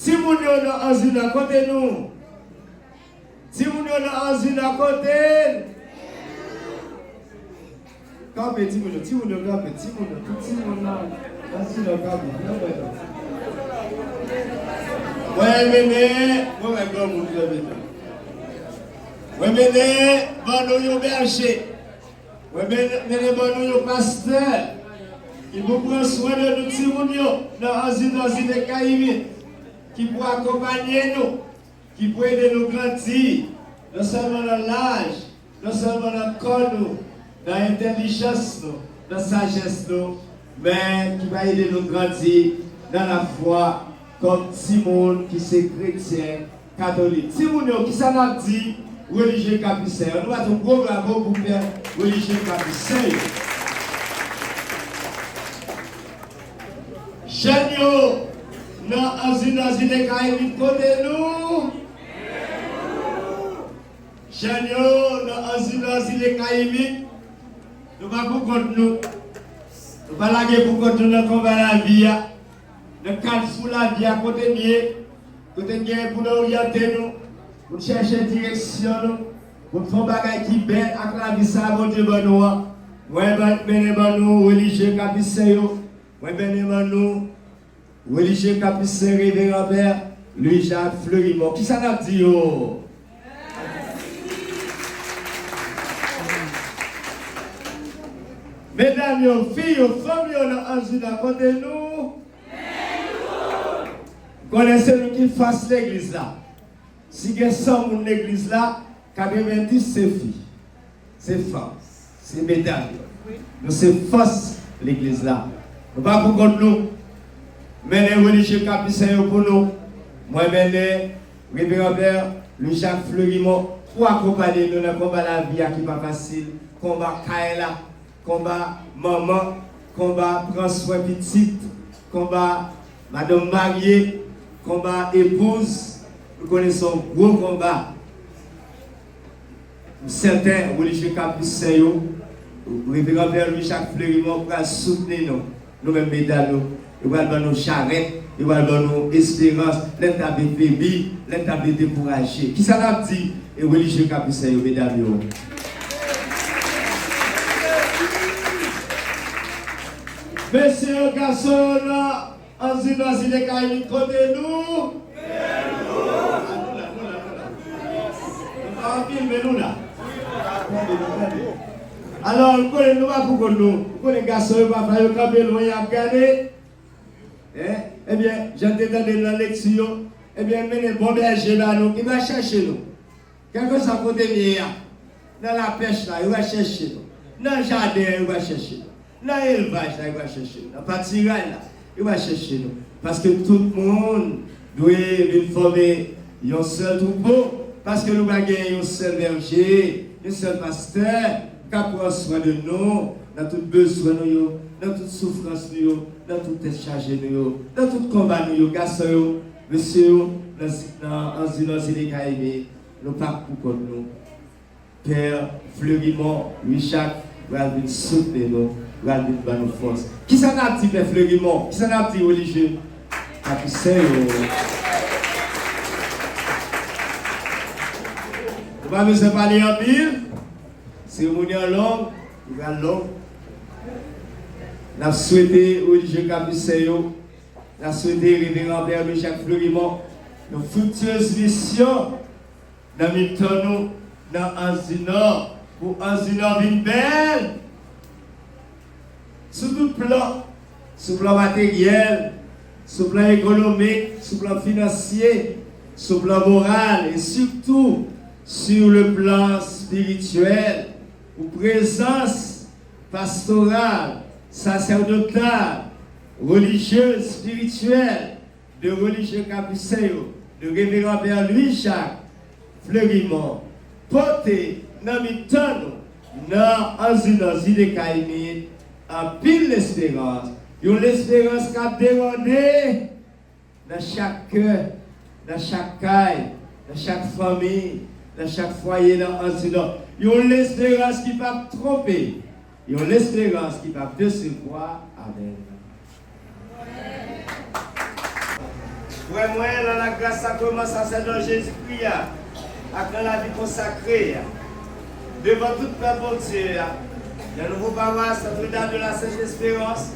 Timoun yo nan Anzi Nò, kote nou? Timoun yo nan Anzi Nò, kote n? Kanpe, timoun yo, timoun yo, kanpe, timoun yo, tout timoun nan Anzi Nò, kanpe. Mwen mennen, mwen wè granmoun, mwen mennen. Mwen mennen ban nou yon bèje. Mwen men-, mennen ban nou yon pastè ki pou pran swen de nou timoun yo nan Anzi Nò, Zile Kayimit, ki pou akonpanye nou, ki pou ede nou grandi, non sèlman nan laj, non sèlman nan kò nou, nan entèlijans nou, nan sajès nou, men ki va ede nou grandi nan lafwa kòm timoun ki se kretyen katolik. Timoun yo, kisa n ap di relijye kapisyen yo? Nou bat yon gwo bravo pou pè relijye kapisyen yo. Jèn yo, nan Anzi nan Zile Karayib, kote nou? Jèn yo, nan Anzi nan Zile Karayib, nou pa pou kont nou. Nou pa lage pou kont nou nan konba lavi a. Nan kalfou lavi a, kote n ye, kote n genyen pou n oryante nou, pou n chèche direksyon nou, pou n fè yon bagay ki bèl ak lavi sa a Bondye ban nou an. Mwen ban, mennen ban nou relijye kapisyen yo. Mwen mennen ban nou relijye kapisyen Reveran Pè Louis Jacques Fleurimond. Kisa n ap di yo? Medam yo, fi yo, fanm yo nan Anzi nan, kote nou? M konnen se nou ki fòs legliz la. Si gen san moun legliz la, katrevenndis se fi, se fanm, se medam yo. Nou se fòs legliz la. Nou pa pou kont nou. Mennen relijye kapisyen yo pou nou. Mwen mennen Reveran Pè Louis Jacques Fleurimond pou akonpaye nou nan konba lavi a ki pa fasil, konba kay la, konba manman, konba pran swen pitit, konba madanm marye, konba epouz. Nou konnen se yon gwo konba. M sèten relijye kapisyen yo, Reveran Pè Louis Jacques Fleurimond pral soutni nou. Nou menm medam yo, yo pral ban nou jarèt, yo pral ban nou esperans. Lè n ta vle febli, lè n ta vle dekouraje. Kisa n ap di e relijye kapisyen yo, medam yo? Mesye yo, gason yo nan Anzi nan Zile Karayib, kote nou? Nou pa anpil, men nou la. Alò, nou konnen nou pa pou kont nou. Nou konnen gason yo pafwa yo kanpe lwen, y ap gade. Hein? Ebyen, jan n te tande nan lekti yo, ebyen, mennen bon bèje ba nou ki va chèche nou. Kèlkeswa kote n ye a, nan lapèch la, yo va chèche nou. Nan jaden an, yo va chèche nou. Nan elvaj la, yo va chèche nou. Nan patiray la, yo va chèche nou. Paske tout moun dwe vin fòme yon sèl twoupo. Paske nou va gen yon sèl bèje, yon sèl pastè k ap pran swen de nou nan tout bezwen nou yo, nan tout soufrans nou yo, nan tout tèt chaje nou yo, nan tout konba nou yo, gason yo, mesye yo, nan, nan Anzi nan Zile Karayib, nou pa pou kont nou. Pè Fleurimond Louis Jacques pral vin soutni nou, pral vin ban nou fòs. Kisa n ap di Pè Fleurimond? Kisa n ap di relijye kapisyen yo? Nou pa bezwen pale anpil. Seremoni an long, li pral long. N ap swete relijye kapisyen yo, n ap swete Reveran Pè Louis Jacques Fleurimond yon friktyez misyon nan mitan nou, nan Anzi Nò, pou Anzi Nò vin bèl sou tout plan, sou plan materyèl, sou plan ekonomik, sou plan finansye, sou plan moral, e sitou sur le plan spirityèl, pou prezans pastoral, sasèdotal, relijyez, espirityèl, de relijye kapisyen yo, de Reveran Pè Louis Jacques Fleurimond, pote nan mitan nou, nan Anzi nan Zile Kayimit, anpil lesperans, yon lesperans k ap dewòde nan chak kè, nan chak kay, nan chak fanmi, nan chak fwaye nan Anzi Nò. Yon lesperans ki p ap twonpe, yon lesperans ki p ap desevwa. Amèn. Frè mwen, nan lagras sakreman sasèdòs Jezikri a, ak nan lavi konsakre a, devan tout pèp Bondye a, nan nouvo pawas Notre-Dame de la Sainte Espérance,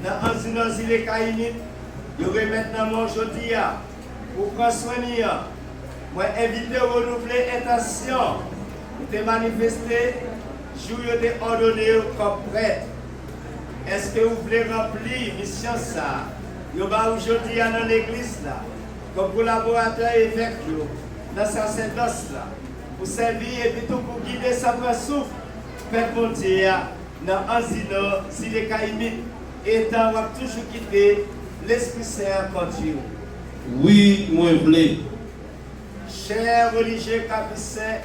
nan Anzi nan Zile Kayimit, yo remèt nan men w jodi a, pou w pran swen li an. Mwen envite w renouvle entansyon ou te manifeste jou yo te òdone w kòm prèt. Èske ou vle ranpli misyon sa a yo ba ou jodi a nan legliz la, kòm kolaboratè evèk yo, nan sasèdòs la, pou sèvi epi tou pou gide san pran souf pèp Bondye a nan Anzi Nò, Zile Kayimit? Etan w ap toujou kite Lespri Sen an kondui w. Wi, mwen vle. Chè relijye Kapisen,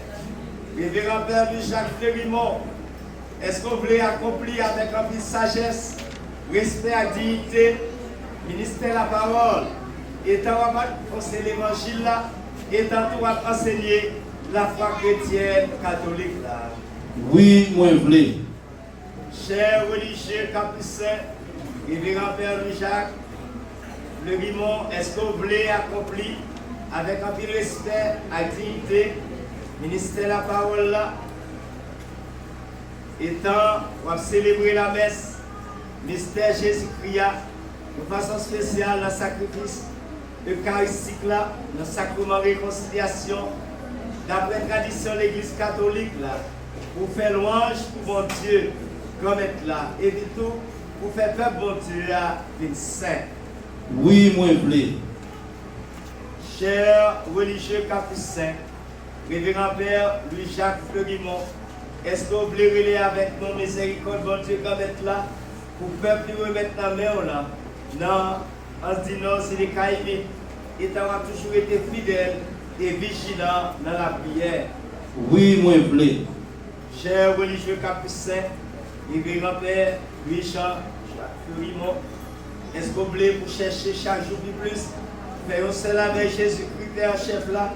Reveran Pè Louis Jacques Fleurimond, èske w vle akonpli avèk anpil sajès, respè ak diyite ministè lapawòl, etan w ap anonse levanjil la, etan tou w ap ansenye lafwa kretyèn katolik la? Wi, mwen vle. Chè relijye Kapisen, Reveran Pè Louis Jacques Fleurimond, èske w vle akonpli avèk anpil respè ak diyite ministè lapawòl la, etan w ap selebre lamès mistè Jezikri a, yon fason espesyal nan sakrifis ekaristik la, nan sakreman rekonsilyasyon, daprè tradisyon Legliz Katolik la, pou fè lwanj pou Bondye, Granmèt la, epi tou pou fè pèp Bondye a vin sen? Wi, mwen vle. Chè relijye Kapisen, Reveran Pè Louis Jacques Fleurimond, èske w vle rele avèk nou mizèrikòd Bondye Granmèt la pou pèp li remèt nan men w lan, nan Anse du Nord, Zile Kayimit, etan w ap toujou rete fidèl e vijilan nan lapriyè? Wi, mwen vle. Chè relijye Kapisen, Reveran Pè Louis Jean Jacques Fleurimond, èske w vle pou chèche chak jou pi plis fè yon sèl avèk Jezikri, Pè an chèf la,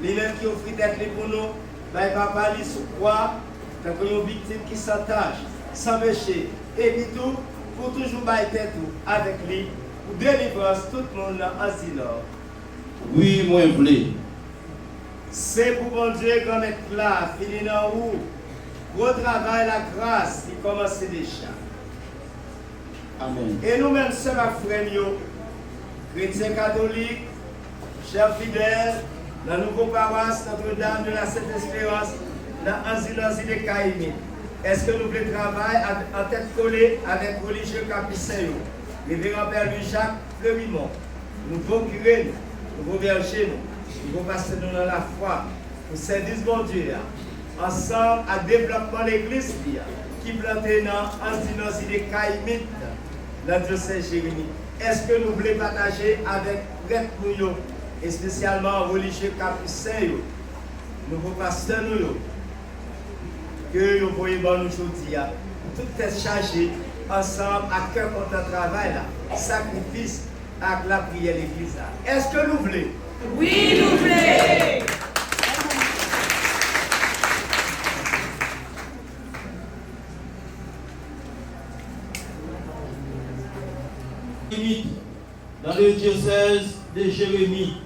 li menm ki ofri tèt li pou nou, bay Papa li sou kwa, tankou yon viktim ki san tach, san peche, epi tou pou toujou bay tèt ou avèk li pou delivrans tout moun nan Anse du Nord? Wi, mwen vle. Se pou Bondye Granmèt la fini nan ou gwo travay lagras li kòmanse deja. Amèn. E nou menm, sè m ak frè m yo, kretyen katolik, chè fidèl nan nouvo pawas Notre-Dame de la Sainte Espérance, nan Anse du Nord, Zile Kayimit, èske nou vle travay an tèt kole avèk relijye kapisen yo, Reveran Pè Louis Jacques Fleurimond, nouvo kire nou, nouvo bèje nou, nouvo pastè nou nan lafwa, pou sèvis Bondye a, ansanm ak devlòpman legliz li a, ki plante nan Anse du Nord, Zile Kayimit, nan dyosèz Jeremi? Èske nou vle pataje avèk prèt nou yo, espesyalman relijye kapisen yo, nouvo pastè nou yo, ke yo voye ban nou jodi a, pou tout tèt chaje, ansanm ak kè kontan travay la, sakrifis ak lapriyè legliz la? Èske nou vle? Wi, nou vle! Dans le diocèse de Jérémie,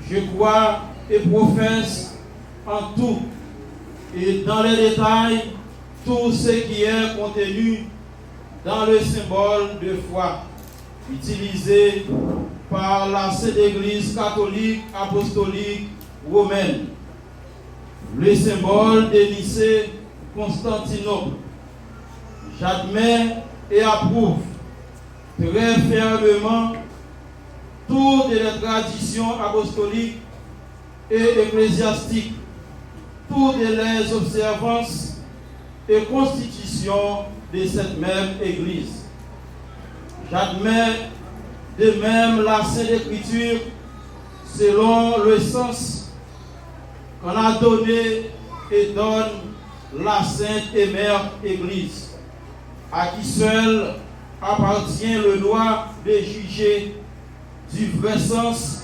je crois et professe en tout et dans les détails tout ce qui est contenu dans le symbole de foi utilisé par la Sainte Église catholique apostolique romaine, le symbole de Nicée-Constantinople. J'admets et approuve très fermement toutes les traditions apostoliques et ecclésiastiques, toutes les observances et constitutions de cette même Église. J'admets de même la Sainte Écriture selon le sens qu'en a donné et donne la Sainte et Mère Église, à qui seul appartient le droit de juger du vrai sens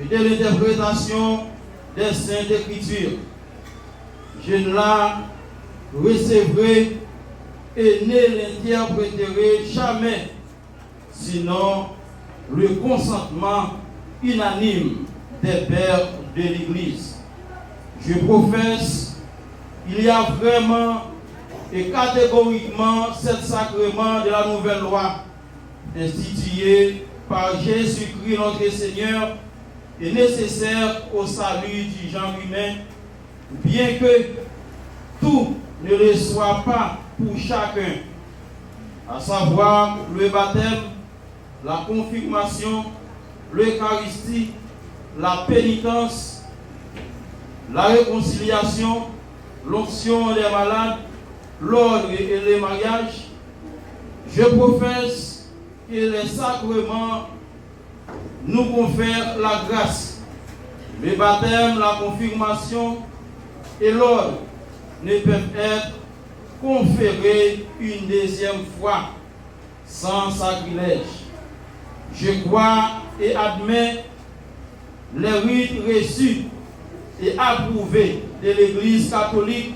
et de l'interprétation des Saintes Écritures. Je ne la recevrai et ne l'interpréterai jamais sinon le consentement unanime des pères de l'Église. Je professe qu'il y a vraiment et catégoriquement sept sacrements de la nouvelle loi institués par Jésus-Christ notre Seigneur et nécessaires au salut du genre humain, bien que tout ne le soit pas pour chacun, à savoir le baptême, la confirmation, l'Eucharistie, la pénitence, la réconciliation, l'onction des malades, l'ordre et le mariage, Je professe que les sacrements nous confèrent la grâce. Le baptême, la confirmation et l'ordre ne peuvent être conférés une deuxième fois sans sacrilège. Je crois et admets les rites reçus et approuvés de l'Église catholique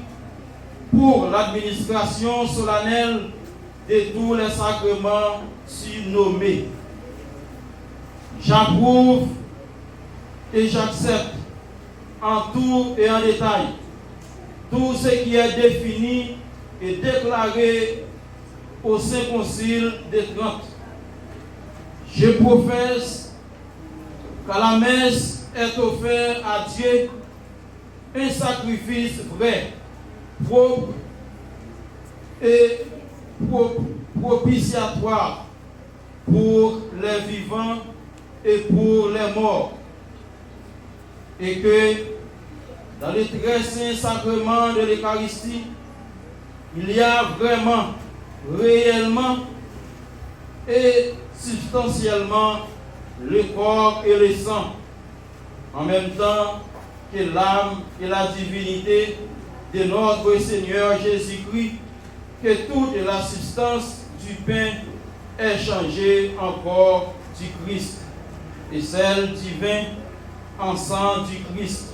pour l'administration solennelle de tous les sacrements surnommés. J'approuve et j'accepte en tout et en détail tout ce qui est défini et déclaré au Saint Concile de Trente. Je professe qu'à la messe est offert à Dieu un sacrifice vrai, propre et pro- propitiatoire pour les vivants et pour les morts, et que dans le très saint sacrement de l'Eucharistie, il y a vraiment, réellement et substantiellement le corps et le sang, en même temps que l'âme et la divinité de notre Seigneur Jésus-Christ, que toute la substance du pain est changée en corps du Christ, et celle du vin en sang du Christ.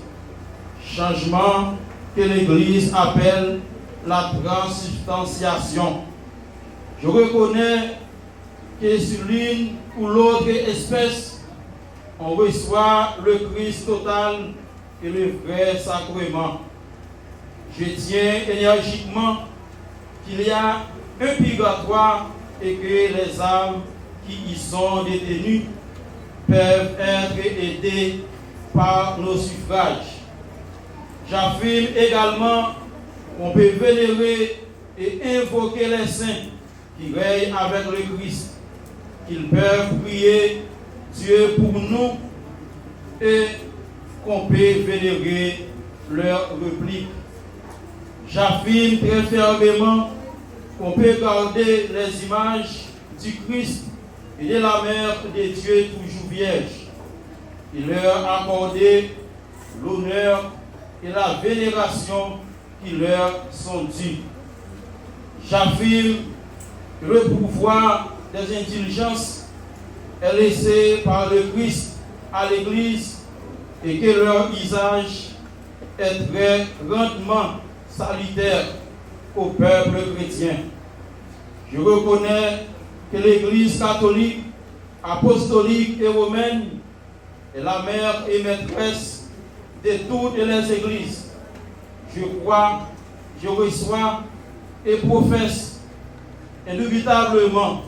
Changement que l'Église appelle la transubstantiation. Je reconnais que sur l'une ou l'autre espèce, on reçoit le Christ total et le vrai sacrement. Je tiens énergiquement qu'il y a un purgatoire et que les âmes qui y sont détenues peuvent être aidées par nos suffrages. J'affirme également qu'on peut vénérer et invoquer les saints qui règnent avec le Christ, qu'ils peuvent prier Dieu pour nous et qu'on peut vénérer leur réplique. J'affirme très fermement qu'on peut garder les images du Christ et de la Mère de Dieu toujours vierges et leur accorder l'honneur et la vénération qui leur sont dues. J'affirme que le pouvoir des indulgences est laissé par le Christ à l'Église et que leur usage est très grandement salutaire au peuple chrétien. Je reconnais que l'Église catholique, apostolique et romaine est la mère et maîtresse de toutes les églises. Je crois, je reçois et professe indubitablement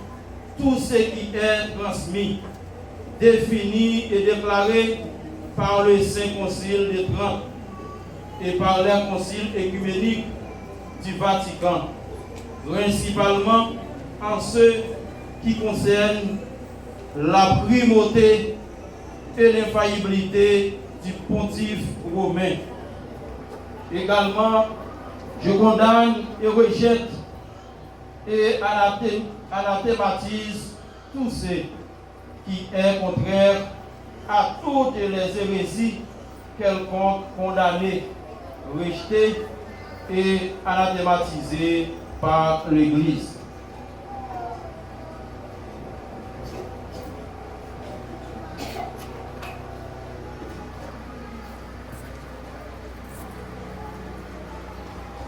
tout ce qui est transmis, défini et déclaré par le Saint Concile de Trente et par les conciles œcuméniques du Vatican, principalement en ce qui concerne la primauté et l'infaillibilité du pontife romain. Également, je condamne et rejette et anathé- anathématise tout ce qui est contraire à toutes les hérésies quelconques condamnées, rejetées et anathématisées par l'Église.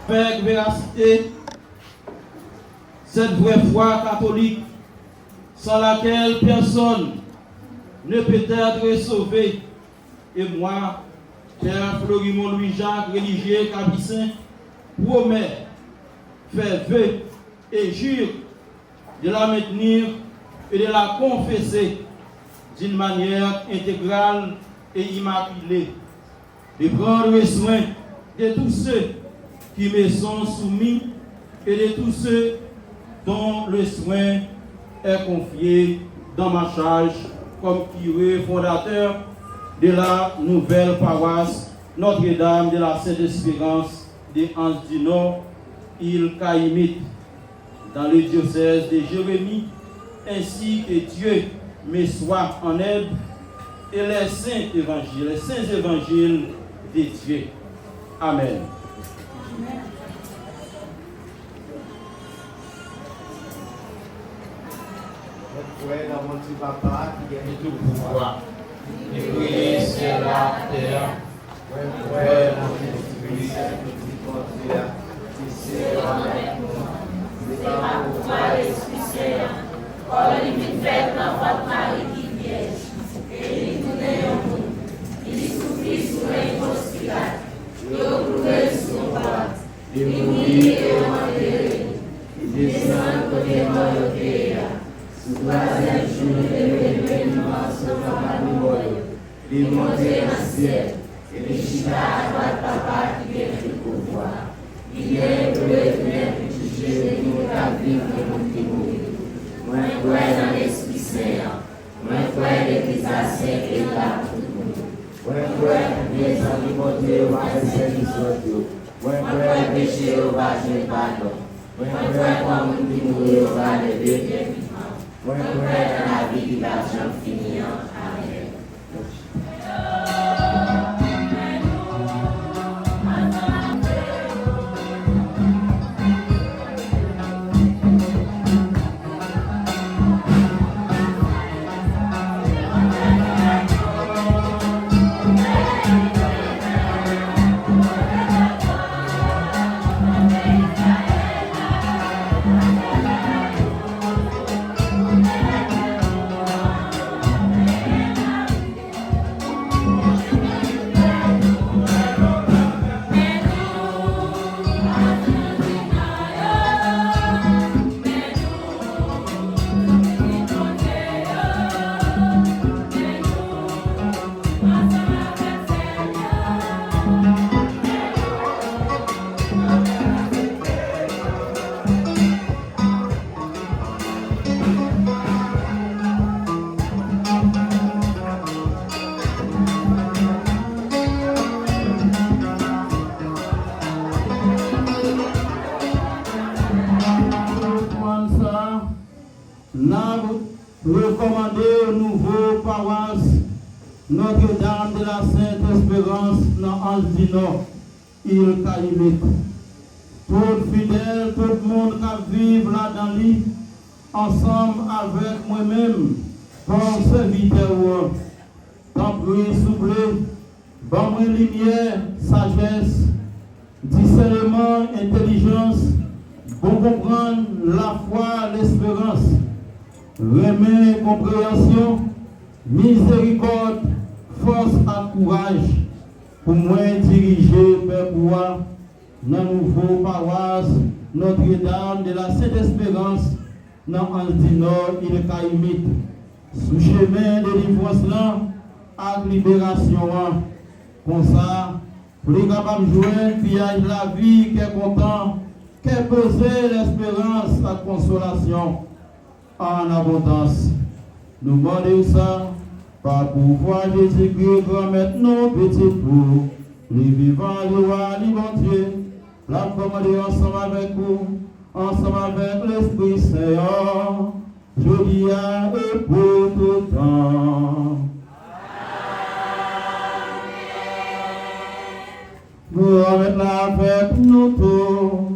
Avec véracité, cette vraie foi catholique, sans laquelle personne ne peut être sauvé, et moi, Père Florimond Louis-Jacques, religieux capucin, promets, fais vœu et jure de la maintenir et de la confesser d'une manière intégrale et immaculée, de prendre soin de tous ceux qui me sont soumis et de tous ceux dont le soin est confié dans ma charge comme curé fondateur de la nouvelle paroisse Notre-Dame de la Sainte Espérance de Anse du Nord, île Caïmite. dans le diocèse de Jérémie, ainsi que Dieu me soit en aide et les saints évangiles, les saints évangiles de Dieu. Amen. Mwen kwè nan Bondye Papa ki gen tout pouvwa, ki kreye syèl la ak tè a. Mwen kwè nan Jezikri, Sèl Pitit Bondye a, ki se Bondye a. Se pa pouvwa Lespri Sen an, kò li vin fèt nan vant Mari ki vyèj, e li tounen yon moun. Li soufri sou rèy Pons Pilat, yo kloure l sou yon kwa. Li mouri e yo antere li. Li desann kote mò yo te ye a. Sou twazyèm jou, li leve vivan sou anba mò yo. Li monte nan syèl, e li chita adwat Papa ki gen tout pouvwa. Li genyen pou retounen pou jije moun yo k ap viv e moun ki mouri. Mwen kwè nan Lespri Sen an. Mwen kwè legliz la sen e la pou tout moun. Mwen kwè pou vye zanmi Bondye yo va fè sèvis lòt yo. Mwen kwè peche yo va jwenn padon. Mwen kwè kò moun ki mouri yo va leve byen vivan. Mwen kwè nan lavi ki p ap janm fini an. Amèn. N ap rekòmande nouvo pawas Notre-Dame de la Sainte Espérance nan Anse du Nord, Île Cayumet. Tout fidèl, tout moun k ap viv ladan li, ansanm avèk mwen menm, kòm sèvitè ou an, tanpri, souple, ban mwen limyè, sajès, disèneman, entèlijans, bon konprann, lafwa, lesperans, renmen, konpreyansyon, mizerikòd, fòs ak kouraj pou mwen dirije pèp ou a nan nouvo pawas Notre-Dame de la Sainte Espérance nan Anse du Nord, Île Cayumet, sou chemen delivrans lan ak liberasyon an. Konsa, pou li kapab jwenn piyaj lavi, kè kontan, kè poze, lesperans ak konsolasyon an abondans. Nou mande w sa pa pouvwa Jezikri, Granmèt nou, Pitit ou, li vivan, li wa, li Bondye, l ap kòmande ansanm avèk ou, ansanm avèk Lespri Sen an, jodi a e pou tout tan. Granmèt la avèk nou tout.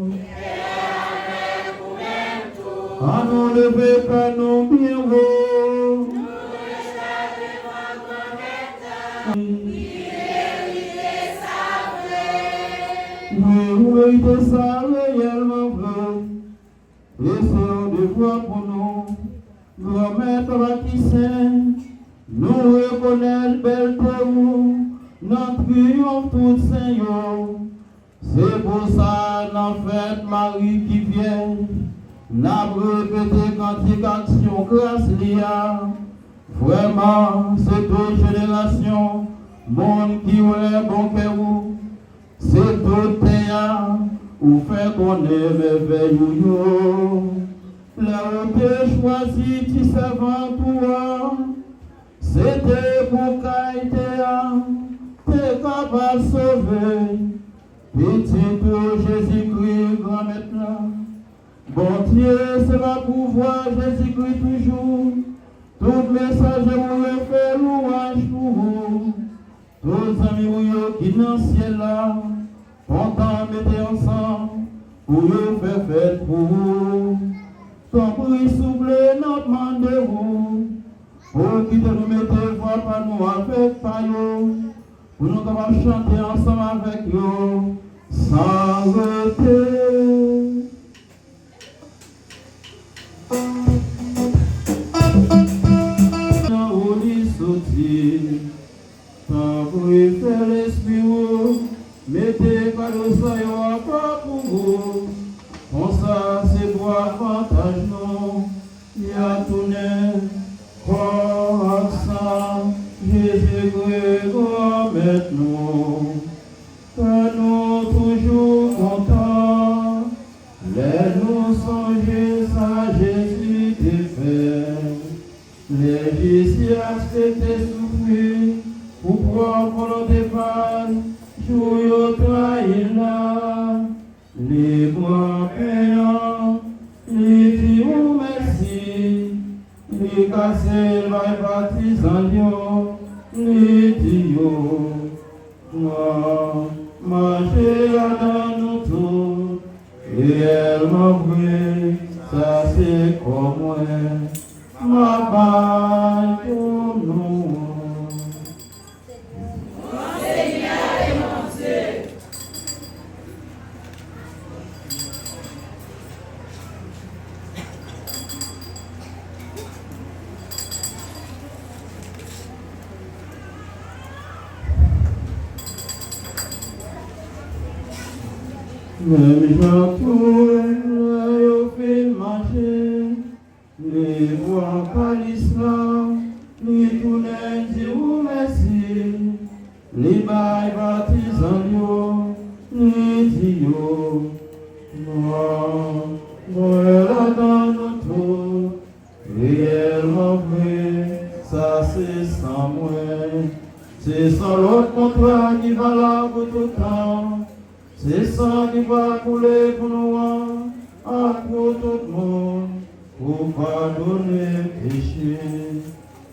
Ann nou leve kè nou byen wo. Wi, ou merite sa reyèlman vre. E se yon devwa pou nou, Granmèt, Papa ki sen, nou rekonèt bèlte ou nan triyonf tout sen yo. Se pou sa, nan fèt Mari ki vyèj, n ap repete kantik aksyon gras li a. Vrèman, se tout jenerasyon moun ki wè bon kè ou. Se tout tè a ou fè konnen mèvèy ou yo. Lè ou te chwazi ti sèvant ou an, se te pou kay tè a te kapab sove. Pitit ou Jezikri, Granmèt la, Bondye, se pa pouvwa Jezikri toujou. Tout mesaje ou yo fè lwanj pou ou. Tout zanmi ou yo ki nan syèl la kontan mete ansanm pou yo fè fèt pou ou. Tanpri, souple, n ap mande ou pou w kite nou mete vwa pa nou avèk pa yo, pou nou kapab chante ansanm avèk yo san rete. Nan ou li soti, tanpri fè Lespri ou mete kado sa yo apa pou ou. Konsa, se pou avantaj nou, y a tounen kò ak san Jezikri, Granmèt nou. Kè nou toujou kontan lè nou sonje sa Jezi te fè. Lè Jezi aksepte soufri pou pwòp volonte pa l, jou yo trayi l la, li pran pen an, li di ou mèsi, li kase l bay patizan l yo, li di yo, pran, manje ladan nou tout, reyèlman vre, sa se kò mwen, m ap bay pou nou an. Menm jan tou, lè yo fin manje, li pran kalis la, li tounen di ou mèsi, li bay patizan l yo, li di yo, pran, bwè ladan nou tout, reyèlman vre, sa se san mwen, se san lòt kontra ki valab pou tout tan. Se san ki pral koule pou nou an ak pou tout moun pou padone peche.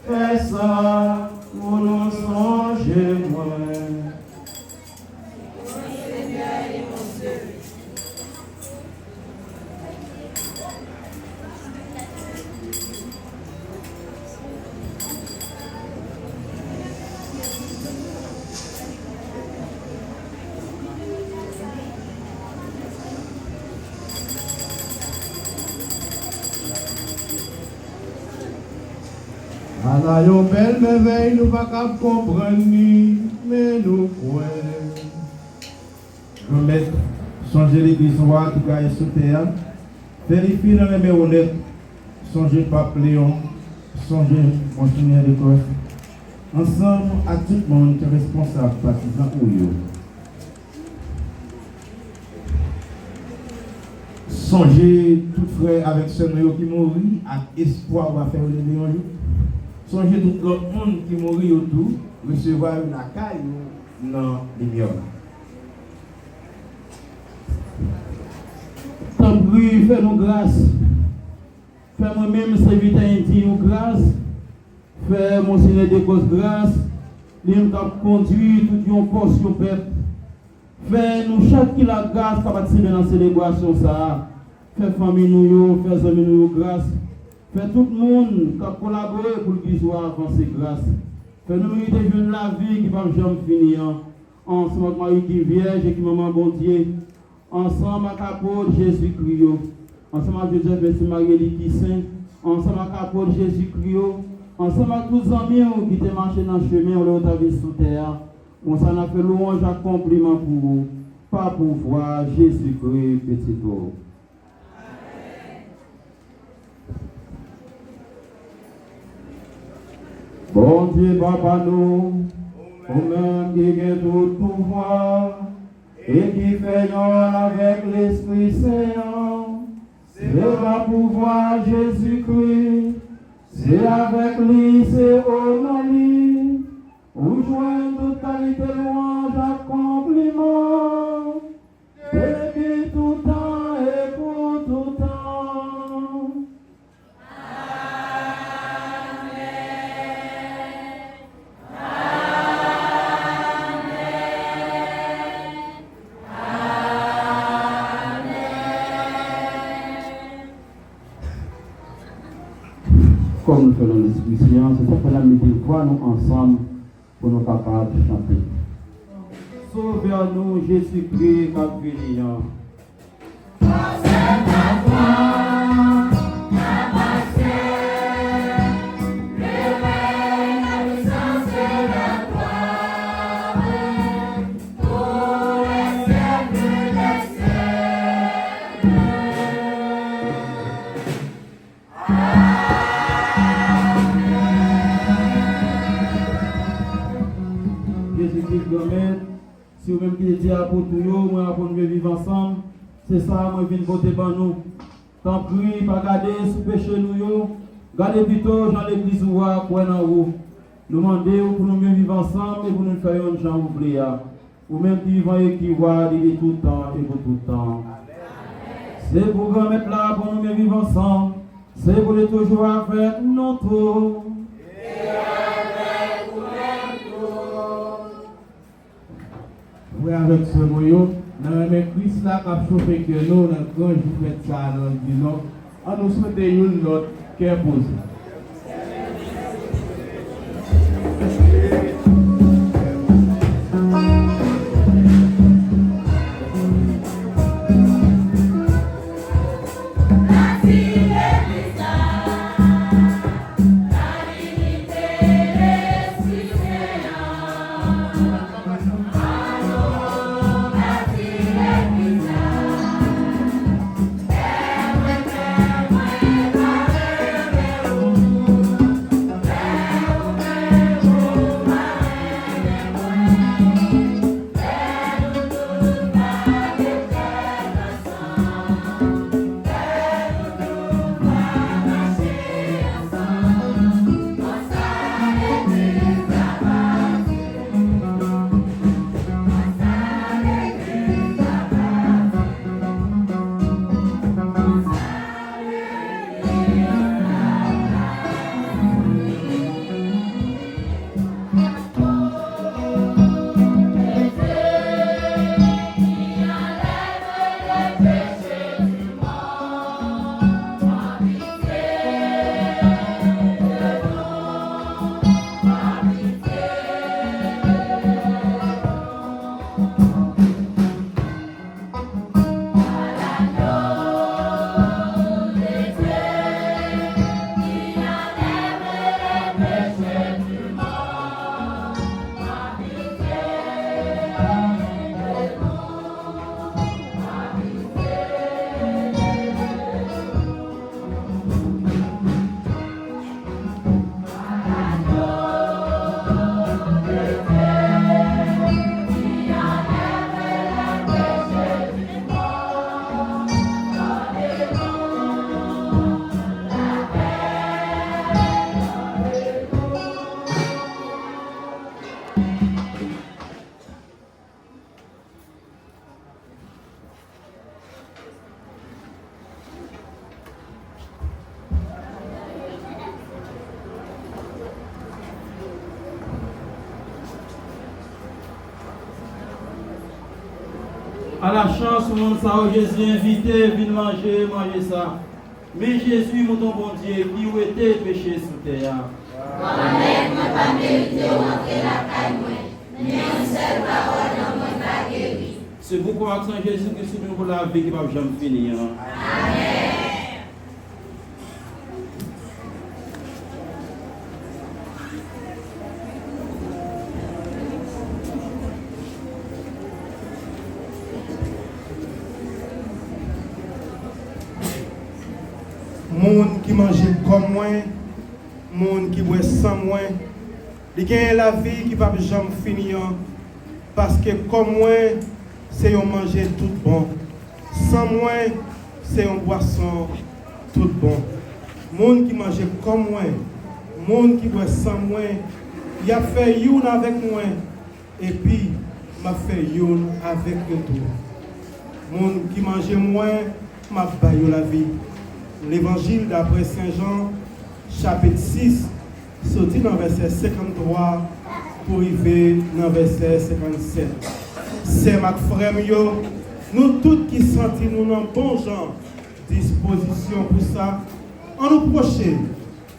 Fè sa pou nou sonje mwen. Ala yon bèl mèvèy, nou pa kab konprann li, men nou kwè. Granmèt, sonje legliz ou a ki gaye sou tè a, fè li fini renmen ou nèt. Sonje Pap Leyon, sonje Monsenyè Dekòs, ansanm ak tout moun ki responsab patizan ou yo. Sonje tout frè avèk sè nou yo ki mouri ak espwa ou va fè yo leve yon jou. Sonje tout lòt moun ki mouri yo tou, resevwa yo lakay ou nan limyè w la. Tanpri, fè nou gras. Fè mwen menm, sèvitè endiy ou, gras. Fè Monsenyè Dekòs gras, li menm k ap kondui tout yon pòsyon pèp. Fè nou chak ki la gras k ap patisipe nan selebrasyon sa a. Fè fanmi nou yo, fè zanmi nou yo gras. Fè tout moun k ap kolabore pou legliz ou a avanse gras. Fè nou merite jwenn lavi ki p ap janm fini an. Ansanm ak Mari ki vyèj e ki manman Bondye, ansanm ak apot Jezikri yo, ansanm ak Jozèf, Mèsi Mari e li ki sen, ansanm ak apot Jezikri yo, ansanm ak tout zanmi w ki te mache nan chemen w lè w t ap viv sou tè a, konsa n ap fè lwanj ak konpliman pou ou, pa pouvwa Jezikri, Pitit ou. Bondye Papa nou, ou menm ki gen tout pouvwa e ki fè yonn avèk Lespri Sen an, se pa pouvwa Jezikri, se avèk li, se o non li, ou jwenn tout kalite lwanj ak konpliman. Depi tout tan e pou tout tan. Pou nou fè nan Lespri Sen an, se sa k fè n ap mete vwa nou ansanm pou nou kapab chante. Sovè nou, Jezikri k ap vini an. Jezikri Granmèt, se ou menm ki te di apot ou yo, mwen aprann nou viv ansanm, se sa mwen vin pote ban nou. Tanpri, pa gade sou peche nou yo, gade pito jan legliz ou a kwè nan ou. Nou mande w pou nou byen viv ansanm e pou nou fè yonn jan ou vle a. Ou menm ki vivan e ki wa, li de tout tan e pou tout tan. Se pou Granmèt la pou nou byen viv ansanm, se pou li toujou avèk nou tou. Frè avèk sè mwen yo, nan renmen Kris la k ap chofe kè nou nan gran jou fèt sa a nan Dizon, ann nou swete youn lòt kè poze. Alachans, moun sa yo Jezi envite vin manje manje sa. Men Jezi, mouton Bondye, ki wete peche sou tè a. Granmèt, mwen pa merite w antre lakay mwen, men yon sèl pawòl nan mwen ka geri. Se pou kò ak san Jezi Kris ki pou lavi ki p ap janm fini an. Amèn. Moun ki manje kò mwen, moun ki bwè san mwen, li genyen lavi ki p ap janm fini an, paske kò mwen se yon manje tout bon, san mwen se yon bwason tout bon. Moun ki manje kò mwen, moun ki bwè san mwen, y ap fè youn avèk mwen, epi m ap fè youn avèk yo tou. Moun ki manje mwen, m ap ba yo lavi. Levanjil daprè Sen Jan, chapit sis, soti nan vèsè senkanntwa pou rive nan vèsè senkannsèt. Sè m ak frè m yo, nou tout ki santi nou nan bon jan dispozisyon pou sa, ann nou pwoche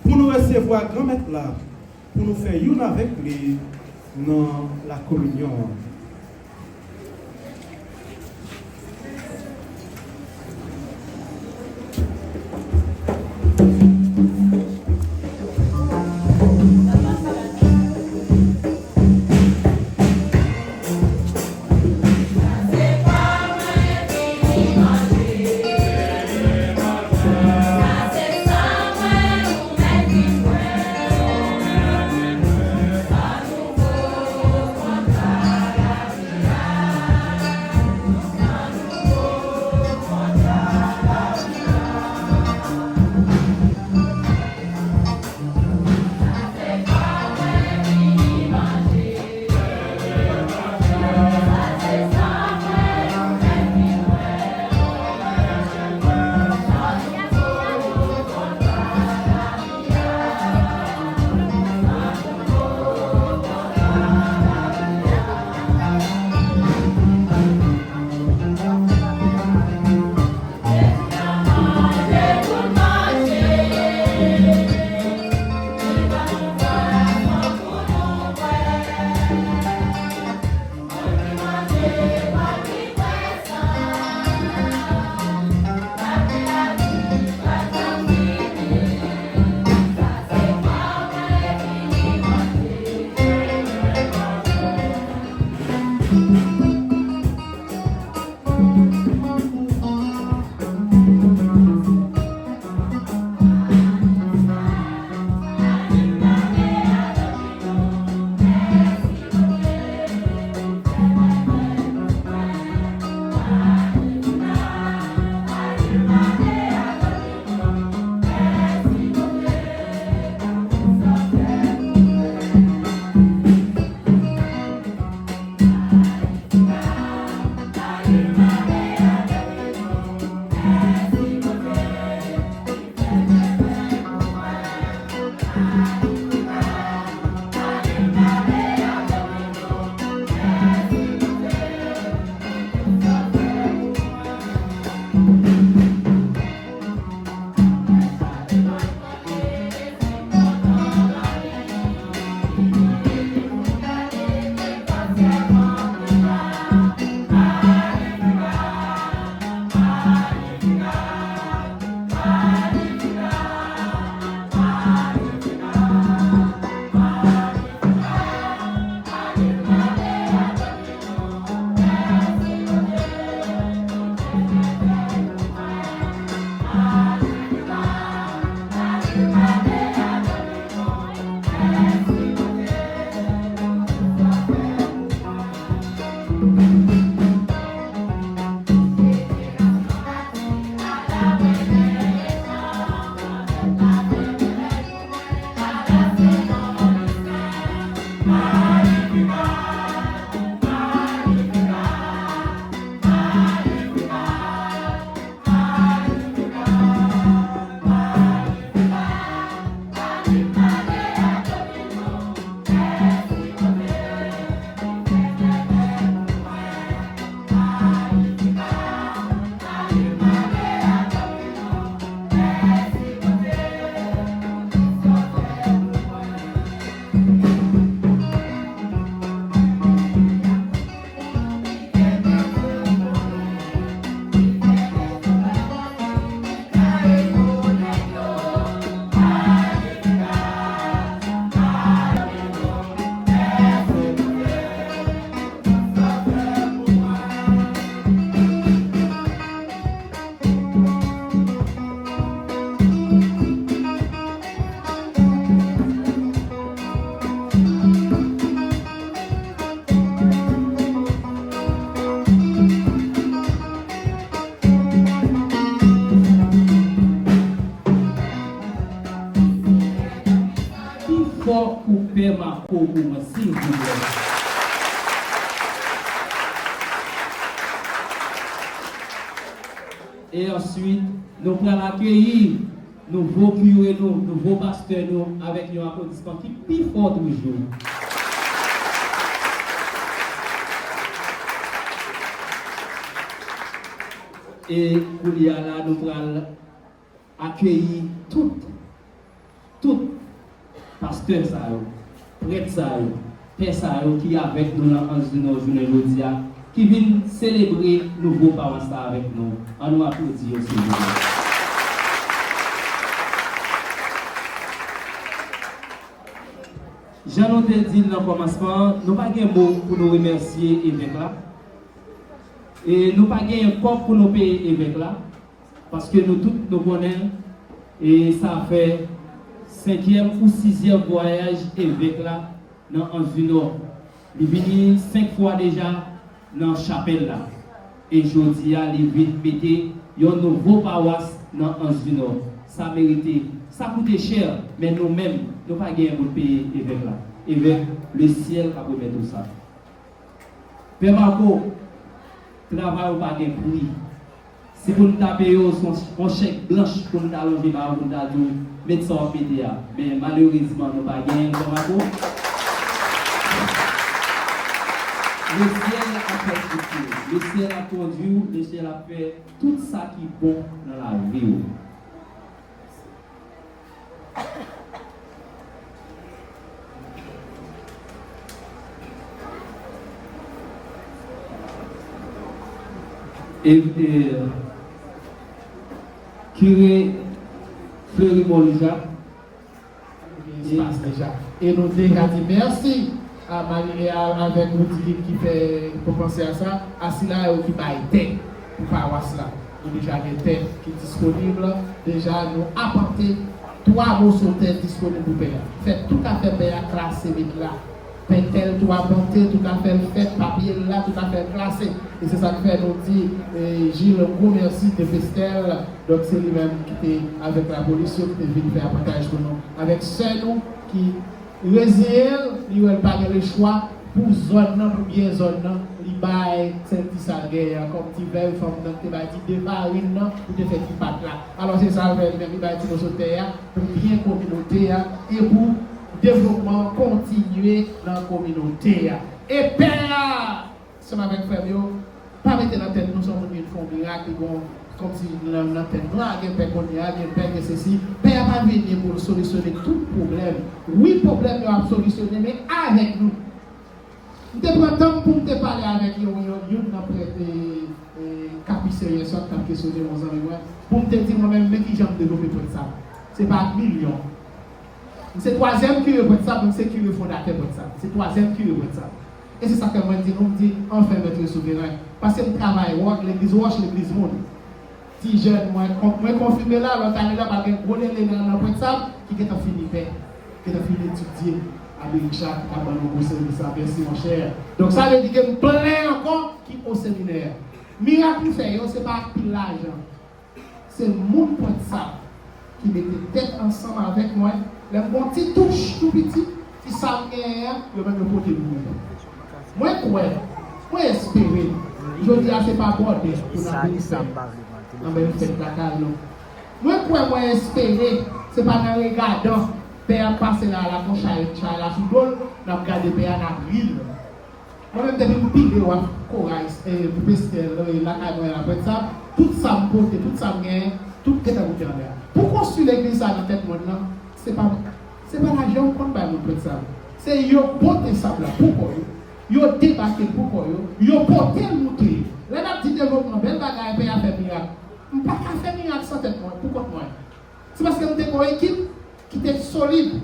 Pou nou resevwa Granmèt la, pou nou fè youn avèk li nan lakominyon an. Pi fò pou Pè Marco pou mwen, silvouplè. E answit, nou pral akeyi nouvo kire nou, nouvo pastè nou, avèk yon aplodisman ki pi fò toujou. E kounye a la, nou pral akeyi tout, tout sè sa yo, prèt sa yo, pè sa yo ki avèk nou nan Anse du Nord jounen jodi a, ki vin selebre nouvo pawas la avèk nou. An nou aplodi yo, silvouplè. Jan nou te di l nan kòmansman an, nou pa gen mo pou nou remèsye evèk la. E nou pa genyen kòb pou nou peye evèk la. Paske nou tout nou konnen, e sa fè senkyèm ou sizyèm vwayaj evèk la nan Anse du Nord. Li vini senk fwa deja nan chapèl la. E jodi a, li vin mete yon nouvo pawas nan Anse du Nord. Sa merite, sa koute chè, men nou menm, nou pa genyen pou n peye evèk la. Evèk, le syèl k ap remèt ou sa. Pè Marco, travay ou pa gen pri. Si pou n ta peye w, se yon, yon chèk blanch pou n ta lonje ba ou, pou n ta di w, met sa w ap mete a. Men malerezman, nou pa genyen l, Pè Marco. Le syèl ap fè frikti w. Le syèl ap kondui w. Le syèl ap fè tout sa ki bon nan lavi w. E, e, kire Fleury Molijak. Espas deja. E nou deja di mèsi a Marie-Léa avèk Rudy ki fè, pou panse a sa, a sila yo ki bay tè pou pawas la. Nou deja gen tè ki disponib, deja nou apante twa moso tè disponib pou pè a. Fè tout afè pè a klase met la. Pentèl tou apante, tout afè l fèt, papye l la, tout afè l klase. E se sa k fè nou di, e, Gilles yon gwo mèsi de Pestel. Donk, se li menm ki te avèk lapolis yo, ki te vin fè apantaj pou nou. Avèk sè nou, ki reziyen l, li wè l pa gen lechwa pou zòn nan, pou byen zòn nan, li bay sèl ti sa l genyen an kòm ti vèv fanm nan ki te bay ti de farin nan pou te fè ti pat la. Alò, se sa l fè li menm, li bay ti moso tè a pou byen kominote a e pou devlopman kontinye nan kominote a. E pè a! Ansanm avèk frè m yo, pa mete nan tèt nou se yon moun vin fè yon mirak, li gon, kòmsi nan, nan tèt nou, a, gen pè kounye a, gen pè, gen sesi. Pè a pa vini pou l solisyone tout pwoblèm. Wi, pwoblèm yo ap solisyone, men avèk nou. M te pran tan m pou m te pale avèk yon, yon, youn nan prèt, e, e, kapiseryen sa k ap kesyone yon zanmi mwen, pou m te di mwen menm, men kijan m devlope prèt sa. Se pa ak milyon. M se twazyèm kire Pwentsav, m se kire fondatè Pwentsav. M se twazyèm kire Pwentsav. E se sa k fè mwen di nou, m di, anfen, Mèt Souveren. Paske m travay wòch, legliz wòch, legliz moun. Ti jèn, mwen, kon-, mwen konfime la, lòt ane la, pral gen gwo lele nan, nan Pwentsav, ki gentan fini pè, gentan fini etidye. Amerik Chak, ki ta ban nou gwo sèvis la, mèsi, monchè. Donk, sa vle di ke m plen ankò ki o seminè. Mirak nou fè yo, se pa ak pil lajan. Se moun Pwentsav ki mete tèt ansanm avèk mwen. Lè m gon ti touch tou piti, ti sa m genyen an, yo menm yo pote pou mwen. Mwen kwè, mwen espere, jodi a se pa bòdè pou n ap vin fè nan bèl fèt lakay nou. Mwen kwè, mwen espere, se pa nan regadan pè ap pase la, la gon chay, chay la sou do l, n ap gade pè a, n ap ri l. Mwen menm, depi m pile w ak koray, e, pou Pestel, e, lakay mwen an, Pwentsav, tout sa m pote, tout sa m genyen, tout gentan pote anlè a. Pou konstwi legliz sa nan tèt mòn nan, se pa, se pa lajan ou konn bay moun Pwentsav. Se yo pote sab la pou kò yo, yo debake l pou kò yo, yo pote l moute. Lè n ap di devlopman, bèl bagay, pè a fè mirak. M pa ka fè mirak san tèt mwen, pou kont mwen. Se paske m te gon ekip ki te solid.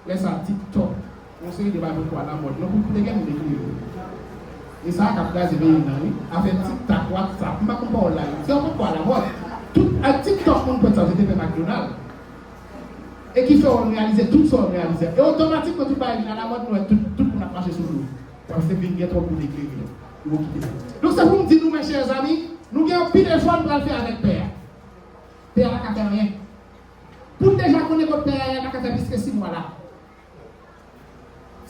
Lè sa, TikTok, yon seri de bagay poko alamòd. Non, pou te gen moun eklere. E sa k ap kraze peyi m nan, wi. Afè TikTok, WhatsApp, m pa konn pawòl la, wi. Se yon poko alamòd. Tout, ak TikTok, moun pran sa, se te fè McDonald. E ki fè w realize tout sa w realize. E otomatikman, tout bagay vin alamòd, nou wè tout, tout moun ap mache sou dlo. Paske vin gen twòp moun eklere. Yo kite sa. Donk, se pou m di nou, mes chers amis, nou gen anpil efò n pral fè avèk pè a. Pè a pa ka fè anyen. Pou n deja konnen kot pè a ye, l pa ka fè plis ke sis mwa la.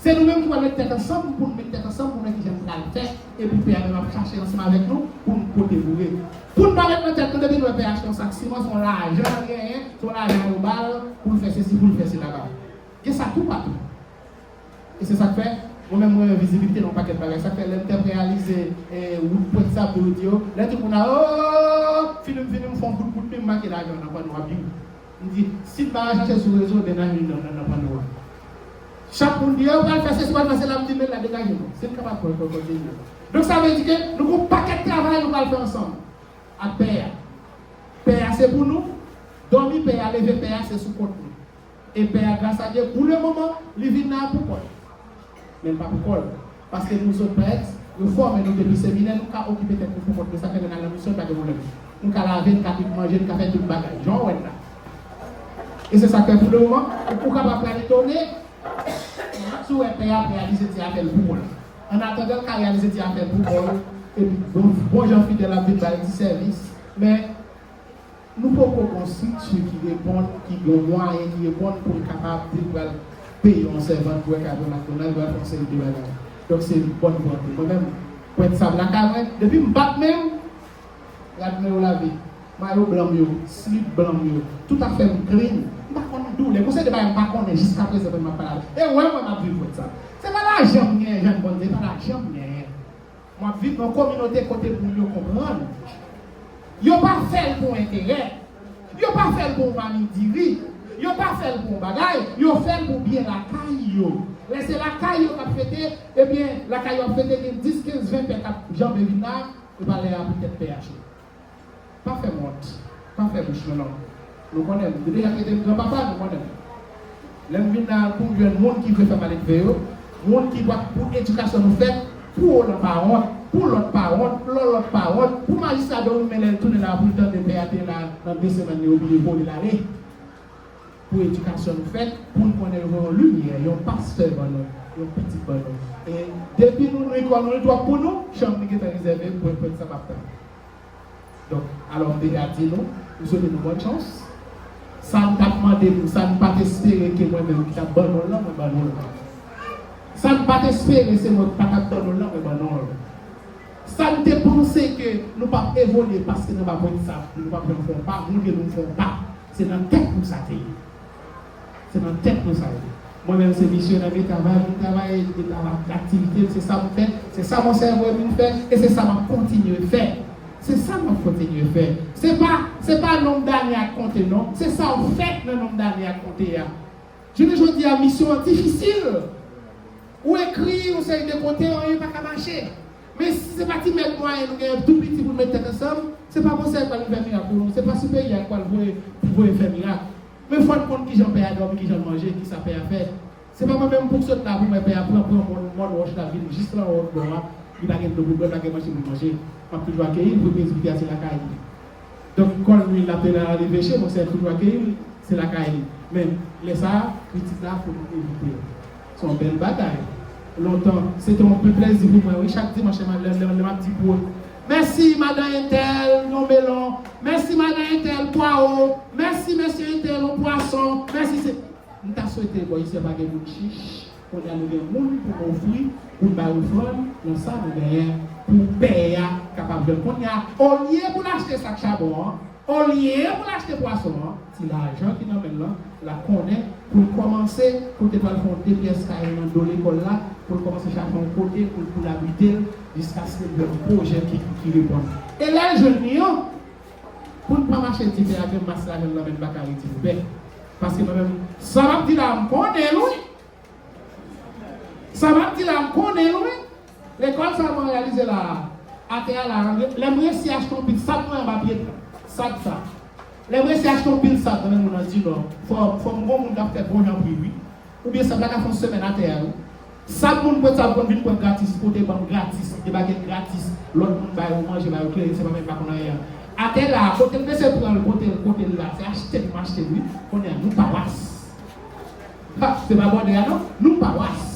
Se nou menm ki pral met tèt ansanm, pou n met tèt ansanm, pou n wè kijan n pral fè, epi pè a menm ap chache ansanm avèk nou, pou n pote boure. Pou n pa ret nan tèt nou, depi n wè pè a achte yon sak siman, se yon lajan l genyen, se yon lajan yo ba l, pou l fè sesi, pou l fè sela ba. Gen sa toupatou. E se sa k fè, mwen menm, mwen gen vizibilite nan yon pakèt bagay. Sa k fè, lè m t ap reyalize, e, wout Pwentsav pou yo di yo, lè tout moun ap, o, fini m, fini m, fè yon bout, bout, men m make lajan nan panno a, biw. M di, si m pa al chache sou rezo, mennaj li nan, nan, nan panno a. Chak moun di, yo pral fè sesi, pral fè sela, m di, men la degaje nou. Si n kapab pran kòkòt de nou. Donk sa vle di ke nou gon pakèt travay nou pral fè ansanm ak pè a. Pè a se pou nou, dòmi pè a, leve pè a se sou kont nou. E pè a, gras a Dye, pou le moman, li vin la pou kò l. Men l pa pou kò l. Paske nou zòt prèt, nou fòme nou depi seminè, nou ka okipe tèt nou pou kont nou, sa fè lè n al nan misyon, pa gen pwoblèm. Nou ka lave, nou ka kwit manje, nou ka fè tout bagay. Jan w wè n la. E se sa k fè pou le moman, ou kapab pral etone, si w wè pè a ap reyalize ti afè l pou kò l. An atandan l ka reyalize ti afè l pou kò l, epi bon, bon jan fidèl ap vin bay ti sèvis, men nou poko gon estrikti ki reponn, ki gon mwayen ki reponn pou l kapab di l pral peye yon sèvant pou l ka pran McDonald, pral fè yon seri de bagay. Donk se bòn vante. Mwen menm, pwent sab lakay mwen, depi m bat men m, gad men yo lave. Mayo blan m yo, slip blan m yo, tout afè m clean. M pa konn doulè. Gon seri de bagay m pa konnen jiskaprezan, mwen m ap pale avè w. E w wè mwen m ap viv pwent sab. Se pa lajan m genyen, jèn Bondye, se pa lajan m genyen. M ap viv nan kominote kote moun yo konprann. Yo pa fè l pou enterè. Yo pa fè l pou yon mami diri. Yo pa fè l pou yon bagay. Yo fè l pou byen lakay yo. Lè se lakay yo k ap fete, ebyen, lakay yo ap fete, gen dis, kenz, ven pè k ap janbe vin la, e pa lè a pou tèt pè a cho. Pa fè m wont. Pa fè bouch mwen long. Nou konnen m. Yo deja trete m granpapa, nou konnen m. Lè m vin la pou m jwenn moun ki vle fè m al elve yo, moun ki pa pou edikasyon nou fèt, pou Olan pa wont, pou lòt pa wont, lòt lòt pa wont, pou majistra Dorime lè l tounen la pou l tande pè a te la nan de semèn li oblije vole l ale. Pou edikasyon nou fèt, pou n konnen yo voye yon limyè, yon pastè ban nou, yon pitit ban nou. E depi nou nwi kò nou, li twòp pou nou, chanm li gentan rezève pou pwent sab ap tann. Donk, alò m deja di nou, m swete nou bòn chans. Sa n t ap mande nou, sa n pa t espere ke mwen menm ki t ap ban nou l lan, mwen ban nou l lan. Sa n pa t espere se mwen ki pa t ap ban nou l lan, mwen ban nou l. Sa n te panse ke nou p ap evolye paske n anba pwent sab, nou p ap janm fè yon pa, nou gen nou fè yon pa. Se nan tèt nou sa te ye. Se nan tèt nou sa ye. Mwen menm se misyonè, gen travay pou m travay, gen travay aktivite m, se sa m fè, se sa Bondye voye pou m fè, e se sa m ap kontinye fè. Se sa m ap kontinye fè. Se pa, se pa nonb dane a k konte non, se sa w fè nan nonb dane a k konte a. Jounen jodi a, misyon an difisil. Ou ekri yon seri de kote, anyen pa ka mache. Men si se pa ti mèt mwayen nou genyen tou piti pou n met tèt ansanm, se pa Bonsè k pral vin fè mirak pou nou, se pa Siperyè k pral voye, voye fè mirak. Men fò n konn kijan pè a dòmi, kijan l manje, kisa pè a fè. Se pa mwen menm pou k sot la pou m wè pè a pran, pran mòn, mòn wòch la vin jis lan wòch bò a, li pa gen dlo pou l bwè, pa gen manje pou l manje. M ap toujou akeyi l, pou prezbitè a se lakay li. Donk, kò l lwil la te nan leve che, Bonsè toujou akeyi l, se lakay li. Men, lè sa a, kritik la, fò nou evite l. Se yon bèl bagay. Lontan, se te yon bèl plezi pou mwen, wi, chak dimanch, lè, lè, lè m ap di pou mèsi, madan entèl, yon melon, mèsi, madan entèl, pwawo, mèsi, mesye entèl, yon pwason, mèsi, se, m ta swete, bò, isi a pa gen moun chich. Kounye a nou gen moun pou nou ofri, pou n bay ofrann nan sa nou genyen pou pè a kapab jwenn. Kounye a, olye pou l achte sak chabon an, olye pou l achte pwason an, ti lajan ki nan men l lan, l ap konnen pou l kòmanse, pou l te pral fè yon de pyès kay nan do lekòl la, pou l kòmanse chache yon kote pou l, pou l abite l, jiskaske l jwenn yon pwojè ki, ki reponn. E lè l jwenn li an, pou n pa mache di pè a gen mas lajan nan men l, pa ka redi pou pè. Paske mwen menm, sa m ap di la, m konnen l, wi. Sa m ap di la, m konnen l, wi. Lekòl sa mwen reyalize la, atè a la, lè m resi achte yon pil sab mwen anba pye m nan. Sab sa. Lè m resi achte yon pil sab nan men moun nan Dinò, fò, fò m gon moun k ap fè bon jan pri, wi. Oubyen sab la ka fè yon semèn atè a, wi. Sab moun pran, sab moun vin pran gratis, pote ban m gratis, debake l gratis. Lòt moun ba yo manje, ba yo kleren, se pa menm pa konn anyen an. Atè la, kote l mesye pran l, pote l, pote l la, se achte l, m achte l, wi. Kounye a, nou pawas. Ha, se pa bòdè a non, nou pawas.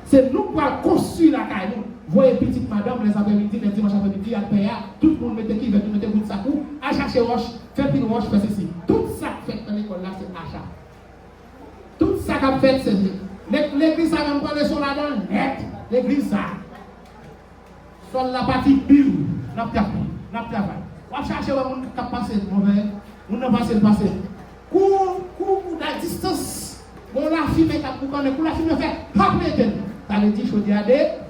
Se nou k pral konstwi lakay nou. Voye pitit madanm lè aprèmidi, lè dimanch aprèmidi, al pè a, tout moun mete kivèt ou, mete bout sak ou, al chache wòch, fè pil wòch, fè sesi. Tout sa k fèt nan lekòl la, se acha. Tout sa k ap fèt, se le-, legliz sa menm pran leson ladan l nèt. Legliz sa. Sòl la pati biw, n ap travay, n ap travay. W ap chache wè moun k ap pase move, moun nan pase, l pase. Kou, kou, kou da distans. Bon, lafimen k ap boukannen, kou lafimen fè, hap, l etenn. Sa vle di chodyè a de-,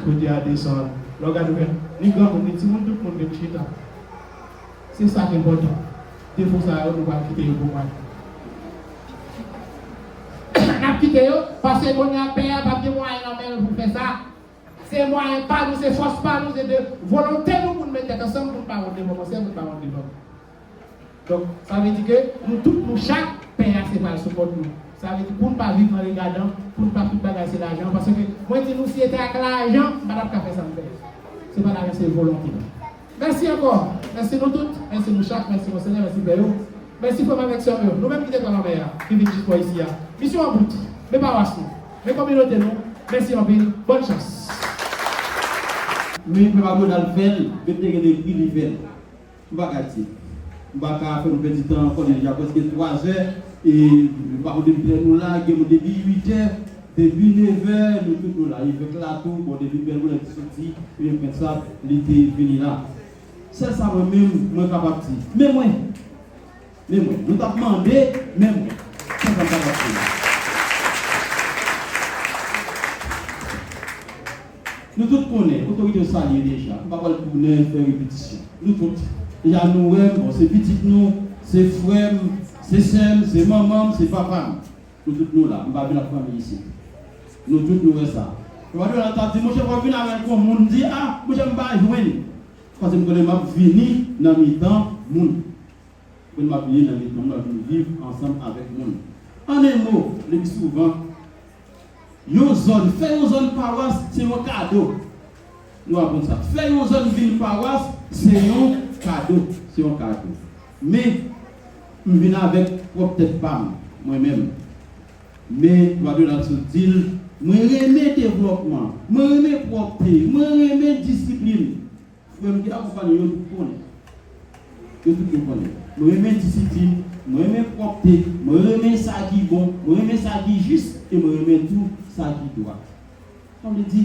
chodyè a desann. Lè w gade w wè, ni granmoun, ni timoun, tout moun vin chita. Se sa k enpòtan. Defo sa yo, nou pral kite yo pou mwen. N ap kite yo, paske kounye a pè a p ap gen mwayen nan men l pou fè sa. Se mwayen pa nou, se fòs pa nou, se de volonte nou pou n met tèt ansanm, pou n pa wont devan Monsè, pou n pa wont devan. Donk, sa vle di ke nou tout, nou chak, pè a se pa l sou kont nou. Sa vle di pou n pa viv nan regadan, pou n pa tout bagay se lajan, paske mwen di nou si se te ak lajan, m pa t ap ka fè sa m fè. Se pa lajan, se volonte. Mèsi ankò. Mèsi nou tout. Mèsi nou chak. Mèsi Monseyè. Mèsi pè yo. Mèsi frè m avèk sè m yo. Nou menm ki te pran lanmè a, ki vin jis bò isi a. Misyon an bout. Men pawas nou. Men kominote nou. Mèsi anpil. Bòn chans. Men frè Macdonald fè l, men te gen ekri li fè l. M pa ka di. M pa ka fè nou pèdi tan ankò, li deja prèske twa zè. E m pa konn depi kilè nou la, gen moun depi uit è, depi nèf è, nou tout nou la. Evèk la tou, bon, depi bèl bonè ki soti, ebyen Pwent Sab, li te vini la. Sèl sa mwen menm, mwen kapab di. Men mwen, men mwen, nou t ap mande, men mwen. Sèl sa m kapab di. Nou tout konnen, otorite yo salye deja. M pa pral tounen fè repetisyon. Nou tout. Deja nou wè m, bon, se pitit nou, se frè m, se sè m, se manman m, se papa m. Nou tout nou la. M pa vin ak fanmi isit. Nou tout nou wè sa. Lè w ap di, monchè, w ap vin avè l kon moun, m di, a, monchè, m pa jwenn. Paske m konnen m ap vini nan mitan moun. Pou n ap vini nan mitan moun, n ap vin viv ansanm avèk moun. An en mo, le pi souvan, yon zòn, fè yon zòn pawas, se yon kado. Nou aprann sa. Fè yon zòn vin pawas, se yon kado. Se yon kado. Men, m vin avèk pwòp tèt pa m, mwen menm. Men, Lwa Donald sot di l, mwen renmen devlòpman, mwen renmen pwòpte, mwen renmen disiplin. Frè m ki akonpanye yo tout konnen. Yo tout yo konnen. Mwen renmen disiplin, mwen renmen pwòpte, mwen renmen sa ki bon, mwen renmen sa ki jis, e mwen renmen tou sa ki dwat. Sa vle di,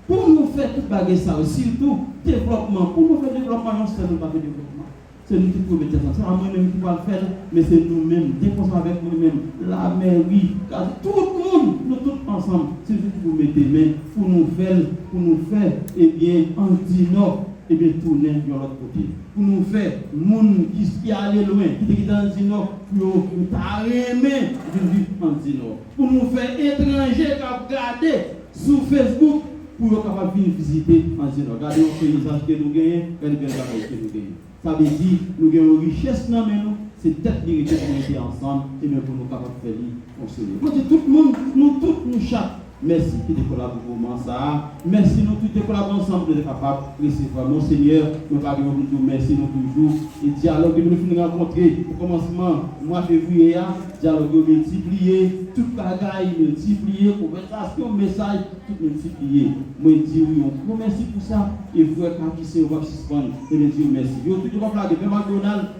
pou nou fè tout bagay sa yo, sitou devlòpman, pou nou fè devlòpman, yon sèl moun pa fè devlòpman. Se nou tout pou met tèt ansanm. Se pa mwen menm ki pral fè l, men se nou menm, de konsèy avèk mwen menm, lamèri, gade, tout moun, nou tout ansanm, se nou tout pou mete men, pou nou fè l, pou nou fè, ebyen, Ann Di Nò, ebyen, tounen yon lòt kote. Pou nou fè moun ki, ki ale lwen, ki te kite Ann Di Nò, pou yo, yo ta renmen vin viv Ann Di Nò. Pou nou fè etranje k ap gade sou Facebook, pou yo kapab vin vizite Ann Di Nò. Gade yon peyizaj ke nou genyen, gade bèl bagay ke nou genyen. Sa vle di, nou gen yon richès nan men nou, se tèt li rete pou mete ansanm, ebyen pou nou kapab fè li fonksyone. Mwen di tout moun, nou tout, nou chak, mèsi ki te kolabore moman sa a. Mèsi nou tout te kolabore ansanm pou nou te kapab resevwa Monsenyè. Mwen pa gen mo pou m di w mèsi, nou toujou e dyaloge, nou fin rankontre o kòmansman mwa fevriye a, dyaloge yo miltipliye, tout bagay miltipliye, konvèsasyon, mesaj, tout miltipliye. Mwen di w yon gwo mèsi pou sa, e frè Kakisè yo p ap sispann, ebyen di yo mèsi. Yo tout yo p ap lage, men Macdonald,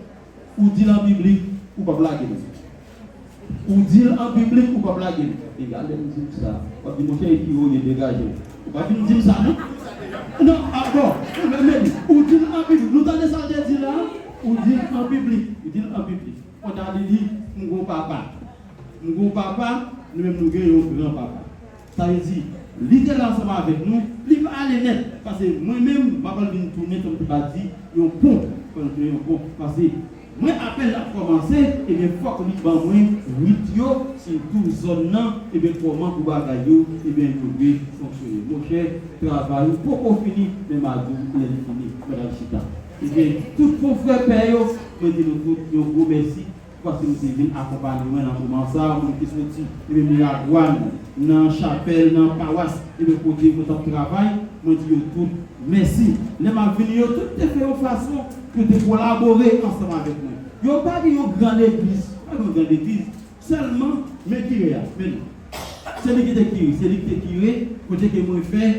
ou di l an piblik, ou p ap lage m. Ou di l an piblik, ou p ap lage m. Egal, lè m di w sa, w ap di, monchè, e ki ou ye, degaje w. Ou pa vin di m sa, non? Non, a, bon, men, men, ou di l an piblik. Nou tande sa l te di la? Ou di l an piblik. Ou di l an piblik. Fò ta li di, m gon papa. M gon papa, nou menm nou gen yon gran papa. Sa vle di, li te la ansanm avèk nou, li pa ale nèt. Paske mwen menm, m ap al vin tounen, tankou pa di, yon pon. Fò nou tounen yon pon. Paske mwen, apèn l ap kòmanse, ebyen, fòk li ban mwen rit yo, sitou zòn nan, ebyen, kòman pou bagay yo, ebyen, yo dwe fonksyone. Monchè, travay ou poko fini, men m a di w lè li fini, madanm chita. Ebyen, tout konfrè pè yo, mwen di nou tout yon gwo mèsi. Paske nou te vin akonpanye mwen nan moman sa a, moun ki soti, ebyen, Miragwàn, nan chapèl, nan pawas, ebyen, kote mwen t ap travay, mwen di yo tout mèsi. Lè m ap vini, yo tout te fè yon fason pou yo te kolabore ansanm avèk mwen. Yo pa gen yon gran legliz, pa gen yon gran legliz, sèlman, men kire a, men li. Se li ki te kire, se li ki te kire, kote ke mwen fè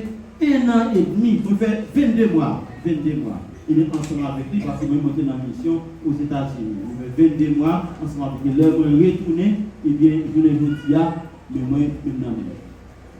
en an edmi, mwen fè vennde mwa, vennde mwa. Ebyen, ansanm avèk li, paske mwen, mwen te nan misyon Ozetazini. Mwen fè vennde mwa ansanm avèk li. Lè mwen retounen, ebyen, jounen jodi a, men mwen, men m nan men l.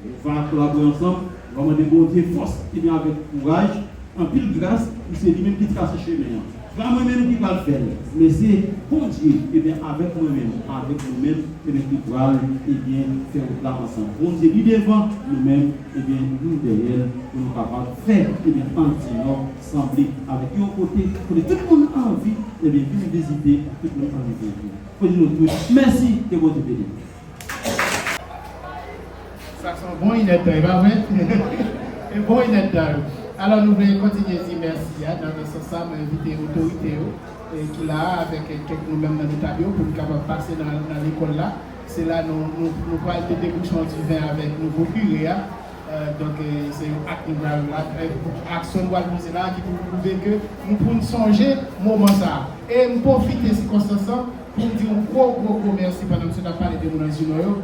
Nou va kolabore ansanm, nou va mande Bondye fòs, ebyen, avèk kouraj, anpil gras, pou se li menm ki trase chemen an. Pa mwen menm ki pral fè l, men se Bondye, ebyen, avèk mwen menm, avèk nou menm, ebyen, ki pral, ebyen, fè wout la ansanm. Bondye, li devan, nou menm, ebyen, nou dèyè l, pou nou kapab fè, ebyen, Ann Di Nò sanble avèk yon kote, kote tout moun anvi, ebyen, vin vizite, tout moun anvi vin viv. Fò di nou tout, mèsi, ke Bondye beni nou. Bon inèdtan, e pa vre? E bon inèdtan. Alò, nou vle kontinye di mèsi a, nan, nan sans sa, mwen envite otorite yo, e, ki la a, avèk, e, kèk nou menm nan notab yo, pou nou kapab pase nan, nan lekòl la. Se la nou, nou, nou pral te debouche yon diven avèk nouvo kire a. E, donk, e, se yon ak nou pral, ak, e, aksyon nou pral poze la, ki pou pwouve ke nou, pou n sonje moman sa a. E m pwofite sikonstans lan pou m di yon gwo, gwo, gwo mèsi pandan misye t ap pale de moun Anjinò yo.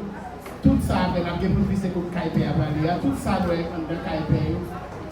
Tout sa apre, n ap gen pou n plis ekout kay pè a pale a. Tout sa nou wè anndan kay pè yo,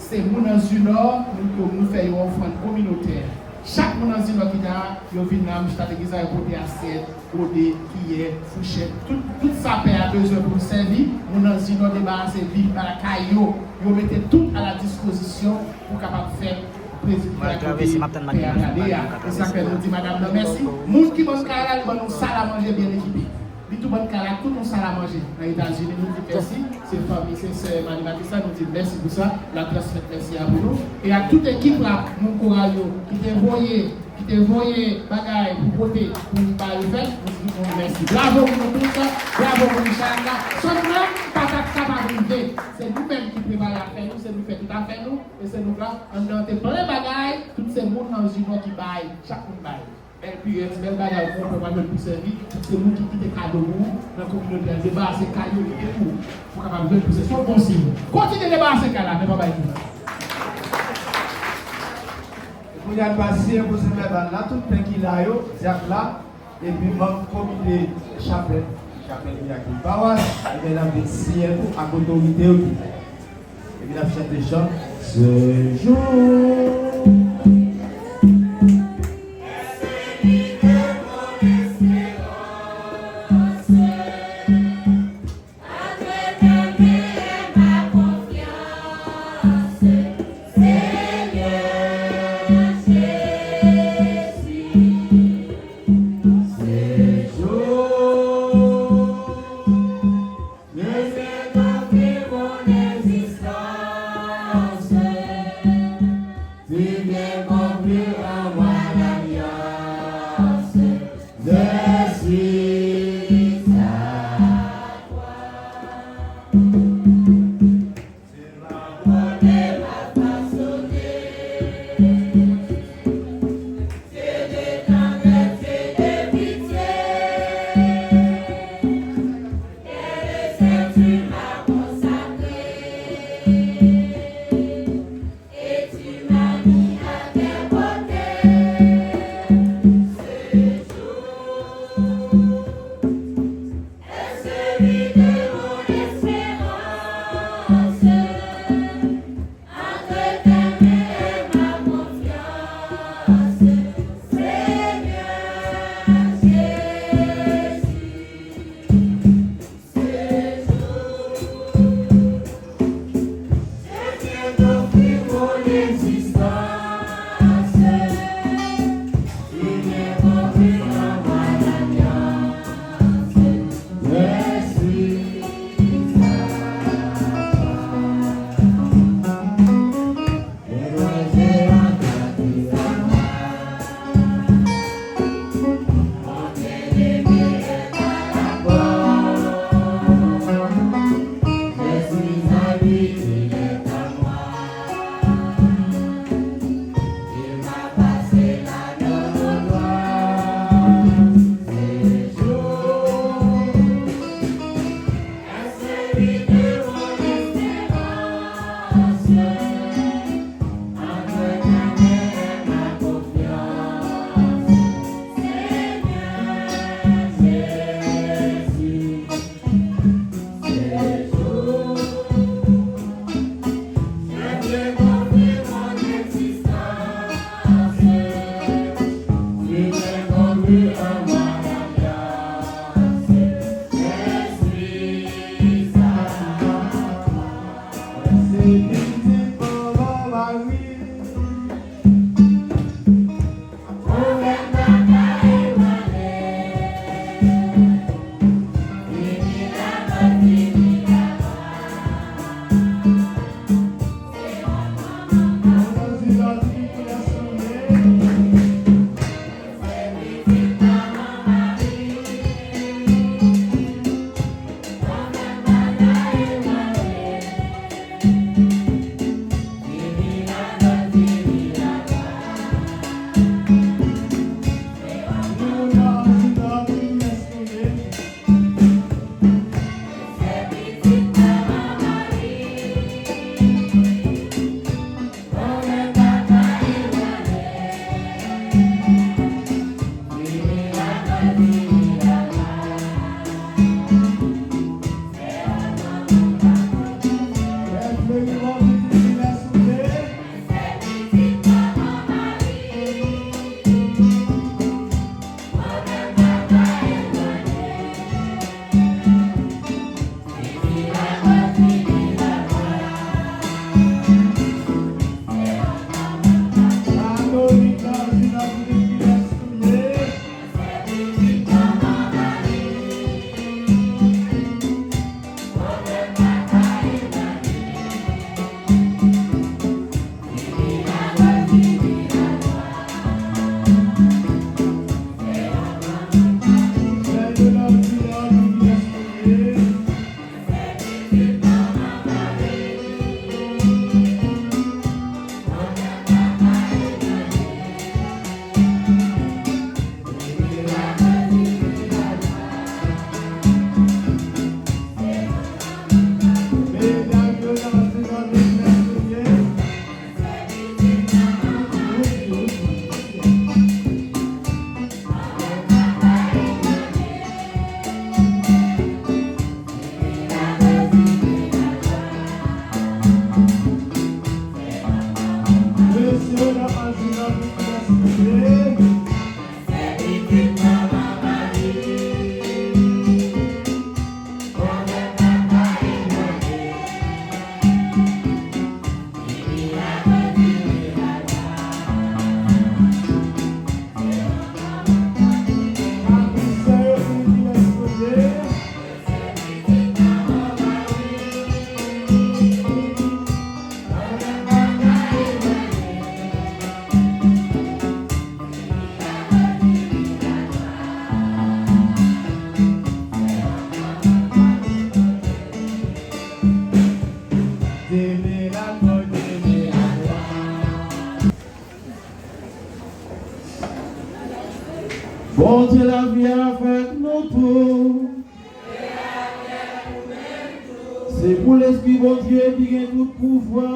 se moun Anjinò, nou, nou, nou fè yon ofrann kominotè. Chak moun Anjinò ki ta, yo vin la, m chita legliz la, yo pote asyèt, gode, kiyè, fouchèt, tout, tout sa pè a bezwen pou l sèvi, moun Anjinò debarase vil pa kay yo, yo mete tout a la dispozisyon pou kapab fè prezidman kote pè a prale a. E sa fè nou di madanm nan mèsi. Moun ki ban n kay la, li ban nou sal a manje byen ekipe. Li tou ban n kay la, tout yon sal a manje nan Etazini. Nou di mèsi. Se fanmi, se sè m animatris la, nou di mèsi pou sa. N ap transmèt mèsi a pou nou. E ak tout ekip la, moun koral yo, ki te voye, ki te voye bagay pou pote, pou ba yo fèt, nou di nou mèsi. Bravo pou nou tout, bravo pou Richard la. San nou menm, pa t ap kapab rive. Se nou menm ki prepare afè nou, se nou fè tout afè nou, e se nou k la. Anndan an te plen bagay, tout se moun nan Anjinò ki bay, chak moun bay. Bèl pyès, bèl bagay, pou pèp la jwenn pou sèvi, tout se moun ki kite kado pou ou nan kominote a, debarase kay yo, kite pou ou, pou kapab jwenn pou sèvi. Se yon bon siy. Kontinye debarase kay la, men pa bay tou. Kounye a n pral siyen pwosè vèbal la, tout pè ki la yo, dyak la, epi manm komite chapèl, chapèl ki ak yon pawas, ebyen n ap vin siyen tou ak otorite yo tou. Epi n ap chante chan. Ce jour, Mesye, la majina vin mesye. Bondye lavi avèk nou tou. Se pou Lespri Bondye ki gen tout pouvwa,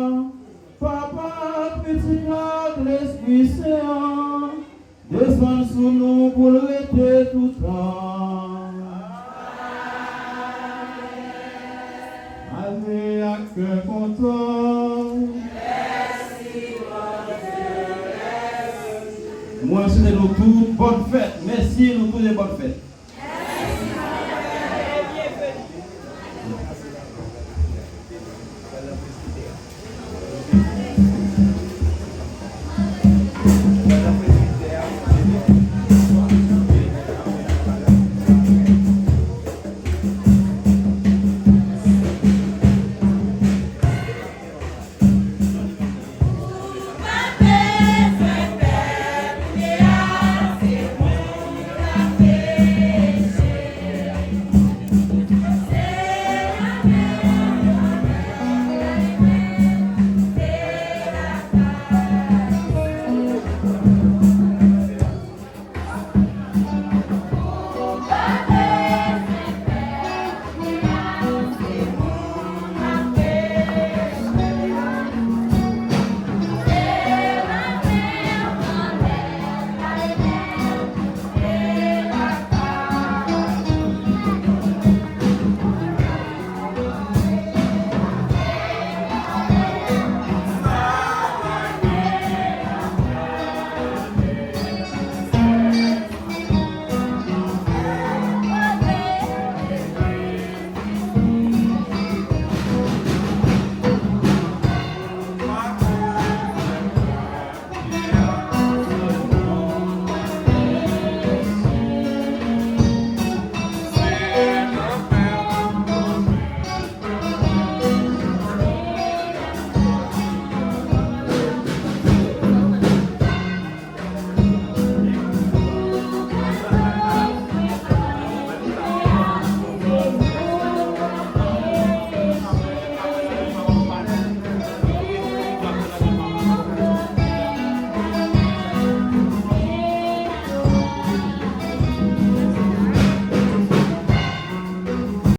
Papa ak Pitit la ak Lespri Sen an, desann sou nou pou l rete toutan. Ale ak kè kontan. Mwen swete nou tout bòn fèt. Mèsi, nou tout bòn fèt.